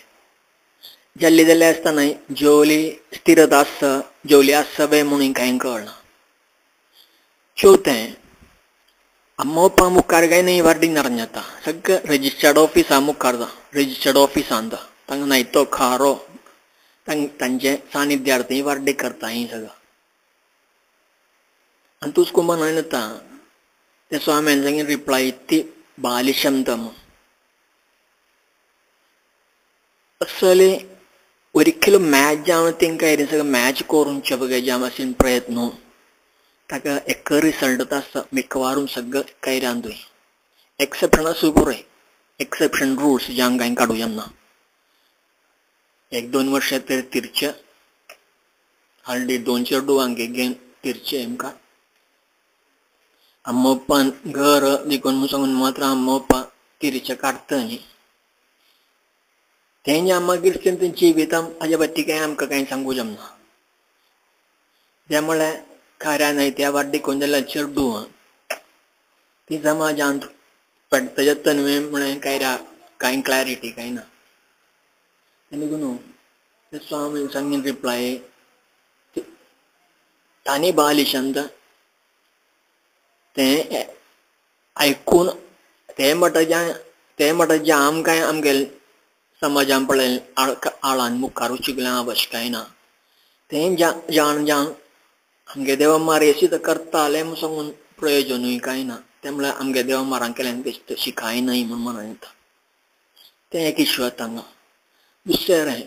जाल्ली जाल्ले आसतना जेवली स्थिरता आसता जेवली आसता वे म्हणून कांय कळना. चवथें अम्मा मुखार काय न्हय व्हारडीक नडन जाता सगळें रजिस्टर्ड ऑफिसा मुखार रजिस्टर्ड ऑफिसान तांकां न्हायतो खारो तांचे सानिध्यार्थी व्हारडीक करता ही सगळं. आनी तूं मनान येता ते स्वाम्यान सांगी रिप्लाय ती बालिशमता म्हूण. असले ഒരിക്കലും मॅच जावन तांकां सगळें मॅच करून बघायचे अशें प्रयत्न ताका एक रिസൾട്ട് आसता മിക്കവാറും सगळं കൈരാന്തുय एक्सेप्शन आसूं पुरोय एक्सेप्शन रूल्स जांग कांय काडूं ना एक दोन वर्सां तर तिरचे हाडली दोन चेडवांक घेवन तिरचे आमकां अम्मा-पप्पान घर देखून सांगून मात्र अम्मा-पप्पा तिरचे काडटा न्ही तेंच्या मागीर तेंची जिवितां हाज्या बाबतींत कांय आमकां कांय सांगूं जमना. त्यामुळे खऱ्या न्हय त्या वाड्डी कोण जाल्यार चेडूं ती समाजांत पडटा तन्वे म्हळें कांय कांय क्लॅरिटी कांय ना. देखून स्वामी सांगीन रिप्लाय तांणी बालिशंत तें आयकून ते म्हणटा ते म्हणटा जे आमकां आमगेले समाजान पळय आळान मुखार वचूंक आवश्य कांय ना. तें जाण जाण आमगे देवा मारेशी तर करताले म्हूण सांगून प्रयोजनूय कांय ना. ते म्हळ्यार आमगे देवा मारान केल्यान तशी कांय न्हय म्हूण म्हणून येता. तें एक इश्यू आतां हांगा. दुसरें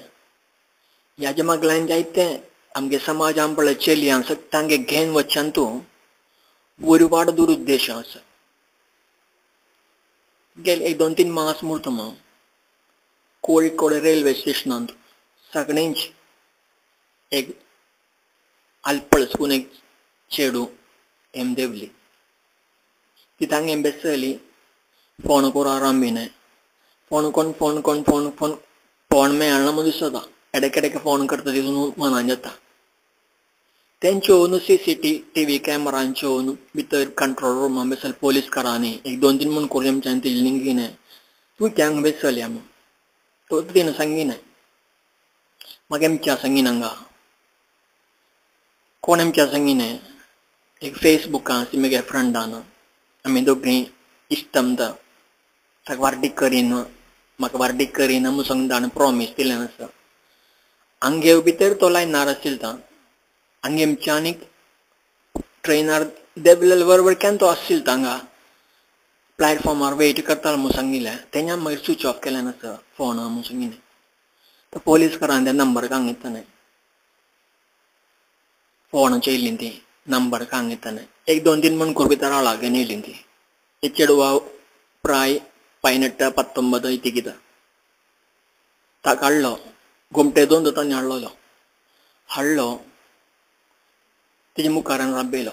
ह्याच्या मागल्यान जायते आमगे समाजान पळय चलयांक तांगे घेवन वचच्यान तूं ഒരുപാട് दुरुद्देश आसा. गेले एक दोन तीन मास मुर्तमा कोळिकोड रेल्वे स्टेशनांत सगळ्यांच एक आलपळसून एक चेडूं एम देवली ती तांगे बेसली फोन करून आराम बी फोन कोण फोन कोण फोन फोन फोन मेळना म्हूण दिसता एडेक फोन करता तितून मनान जाता. तेंच्यो न्हू CCTV कॅमरांच्यो न्हू भितर कंट्रोल रुमा बेसल पोलीसकारांनी एक दोन तीन म्हण करून आमच्यान तिजलीं घेयना तूं कॅंग बेसल्या म्हूण तो तिणें सांगिना म्हाका एमच्या सांगिना हांगा कोण एमच्या सांगिना एक फेसबुका म्हगे फ्रेंडान आमी दोगीं इश्टमता ताका वार्डीक करीन म्हाका वार्डीक करीना म्हूण सांगता आनी प्रोमीस दिलें आसा. आमगे भितर तो लायनार आशिल्लो आनी आमच्यानी ट्रेनार देंवले बरोबर केन्ना तो आशिल्लो हांगा प्लॅटफॉर्मार वेट करतालो म्हूण सांगिल्लें तेन्ना मागीर स्विच ऑफ केलें आसा फोन म्हूण सांगिल्लें. तो पोलीसकारान ते नंबर कांग फोन चेयली ती नंबर कांग एक दोन तीन मणக்கூर भितर आळागेन येयली ती एक चेडवा प्राय 18 19 इतिकिता ताका हाडलो गोमटे दोन तांणी हाडलेलो हाडलो तेजे मुखारान राबयलो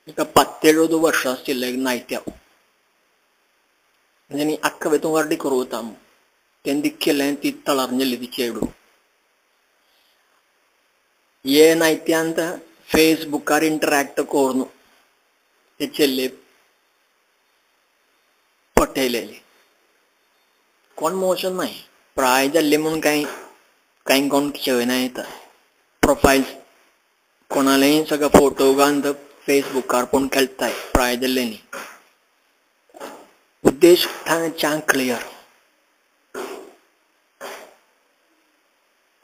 एका 17 वर्सां आशिल्लें एक नायत्या आनी आख्खा वेतून वार्डी करूं वता तेन्ना दिखेलें ती तळार गेल्ली ती चेडूं हे नायत्यांत फेसबुकार इंटरॅक्ट करून ते चेल्ले पटयलेले कोण मोशन नाय प्राय जाल्ले म्हणून कांय कांय कोण खेळना येता प्रोफायल्स कोणालेय सगळे फोटो घालून फेसबुकार पूण खेळटाय प्राय जाल्ले न्ही. उद्देश थांग क्लियर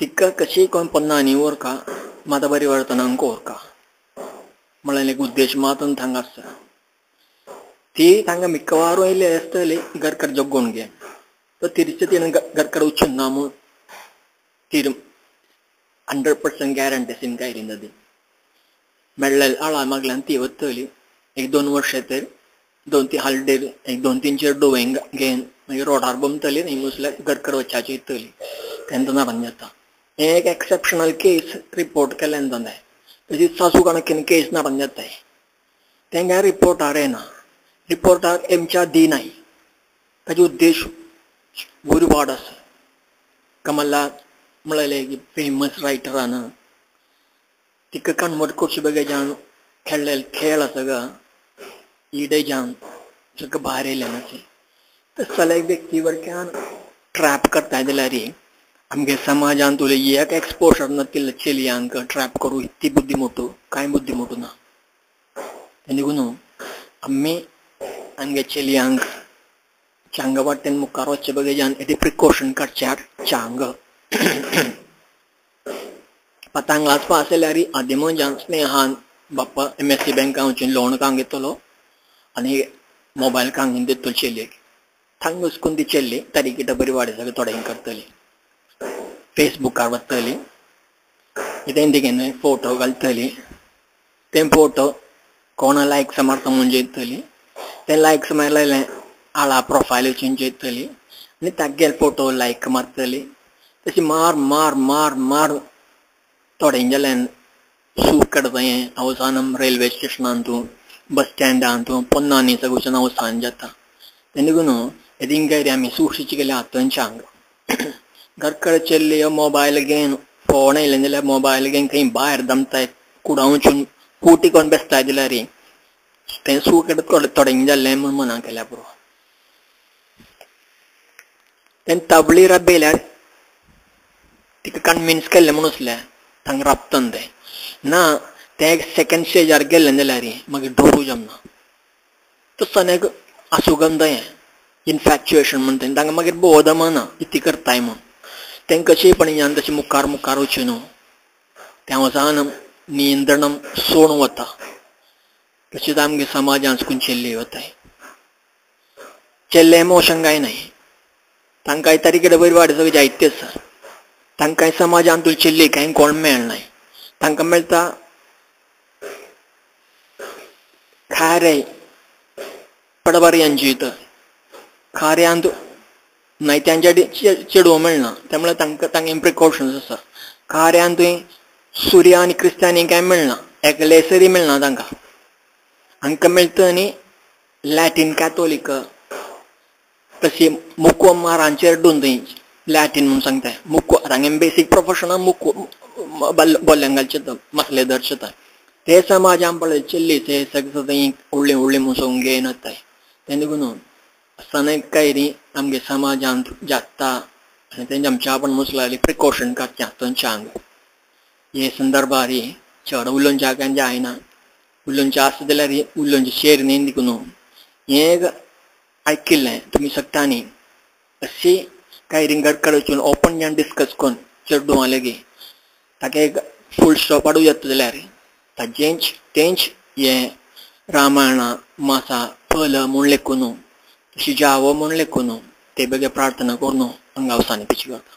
तिका कशी कोण पन्नानी ओरका माता परिवर्तनांक ओरका म्हळ्यार एक उद्देश मातून थांग आसता ती थांगा मिकवारू येयले आसतली घरकर जगोवन घे तो तिरचे तिणें घरकर वचून ना म्हूण तिर 100% गॅरंटी सीन काय ती मेळ्ळे आळा मागल्यान ती वतली एक दोन वर्सां तर दोन तीन हालडेर एक दोन तीन चेडूं घेवन मागीर रोडार भोंवतली न्ही मुसल्यार घरकर वचपाची येतली तेन्ना नाराण जाता. हें एक एक्सेप्शनल केस रिपोर्ट केल्यान जाता तशी सासू कणकीन केस नाराण जाताय तेंकां रिपोर्टार येना रिपोर्टार एमच्या दिनाय ताजो उद्देश ഒരുപാട് आसा. कमला म्हळ्यार फेमस रायटरान तिका कन्वर्ट करचे बगैर जावन खेळ्ळेले खेळ आसा गा इडे जावन सगळें भायर येयलें ना तर सगळे व्यक्ती वरच्यान ट्रॅप करताय जाल्यार आमगे समाजांत एक एक्सपोजर नातिल्ले चलयांक ट्रॅप करूं इतली बुद्धी मोटू कांय बुद्धी मोटू ना. देखून आमी आमगे चलयांक चांग वाटेन मुखार वचचे बगैर जावन येदी प्रिकॉशन काडच्याक चांग पतंग क्लास पास जाल्यार आदिम जावन स्नेहान बाप्पा MSC बँकान वचून लोन कांग घेतलो आनी मोबायल कांग दितलो चलयेक थांग वचून ती चल्ली तारीख बरी वाडे सगळें थोडें करतली फेसबुकार वतली कितें तिगेलें फोटो घालतली ते फोटो कोणा लायक्स मारता म्हूण जेतली ते लायक्स मारलेले आळा प्रोफायल जेतली आनी तागेले फोटो लायक मारतली. तशी मार मार मार मार थोडे जाल्यान सूख काडता हें अवसानम रेल्वे स्टेशनांतू बस स्टँडांतू पोन्नानी सगळ्यान अवसान जाता. तेन्ना न्हू हेदिंग आमी सुशिची केल्या हातांच्या घरकडे चेल्ले मोबायल घेवन फोन येयलें जाल्यार मोबायल घेवन खंय भायर दमताय कुडां वचून कुटी कोण बेसताय जाल्यार तें सूख थोडें जाल्लें म्हूण मना केल्या पुरो. तेन्ना ताबली राबयल्यार तिका कन्विन्स केल्लें म्हूण आसलें तांकां राबतन तें ना तें एक सेकेंड स्टेजार गेल्लें जाल्यार मागीर डोरू जमना. तसो एक आसुगंध हें इन्फॅक्च्युएशन म्हणटा तांकां मागीर भोव दमना इतली करताय म्हूण तेंकां कशेंपणीन तशें मुखार मुखार वचून न्हू तें वचान नियंत्रण सोडून वता. तशेंच आमगे समाजान सुकून चेल्ले वताय चेल्ले मोशन काय न्हय तांकां तारीकडे वयर वाड सगळें जायते आसा. तांकां समाजान तुजें चेल्ले कांय कोण मेळनाय तांकां मेळटा खारें पडबारयांची खाऱ्यांत न्हय तांच्या चेडूं मेळना त्यामुळे तांकां तांगे प्रिकॉशन्स आसा. खाऱ्यांत सुर्या आनी क्रिस्तांनी कांय मेळना एकलेसरी मेळना तांकां. हांकां मेळटा न्ही लॅटीन कॅथोलीक तशी मुक्व मारांचेर डून थंय लॅटीन म्हूण सांगता मुक्व तांगे बेसीक प्रोफेशना मुक्व बोल्यांक घालचें मसलेदार शेतां ते समाजान पळय चेल्ली ते सगळें थंय व्हडली व्हडली म्हूण सगळें घेवन वताय. तेन्ना न्हू आसतना काय न्ही आमगे समाजांत जाता आनी तेंचे आमच्या आपण मुसलाली प्रिकॉशन काडचें थंयच्या हांगा हे संदर्भार चड उलोवच्या काय जायना उलोवचें आसता जाल्यार उलोवचें शेर न्ही देखून न्हू हें आयकिल्लें तुमी शकता न्ही अशी काय रिंगर वचून ओपन जावन डिस्कस करून चेडवां लेगीत ताका एक फूल स्टॉप हाडूं येता जाल्यार ताजेंच तेंच हें रामायणा मासा फल म्हूण लेखून न्हू तशी जावो म्हूण लेखून न्हू ते बेगीन प्रार्थना करून हांगा अवसानी पिची करता.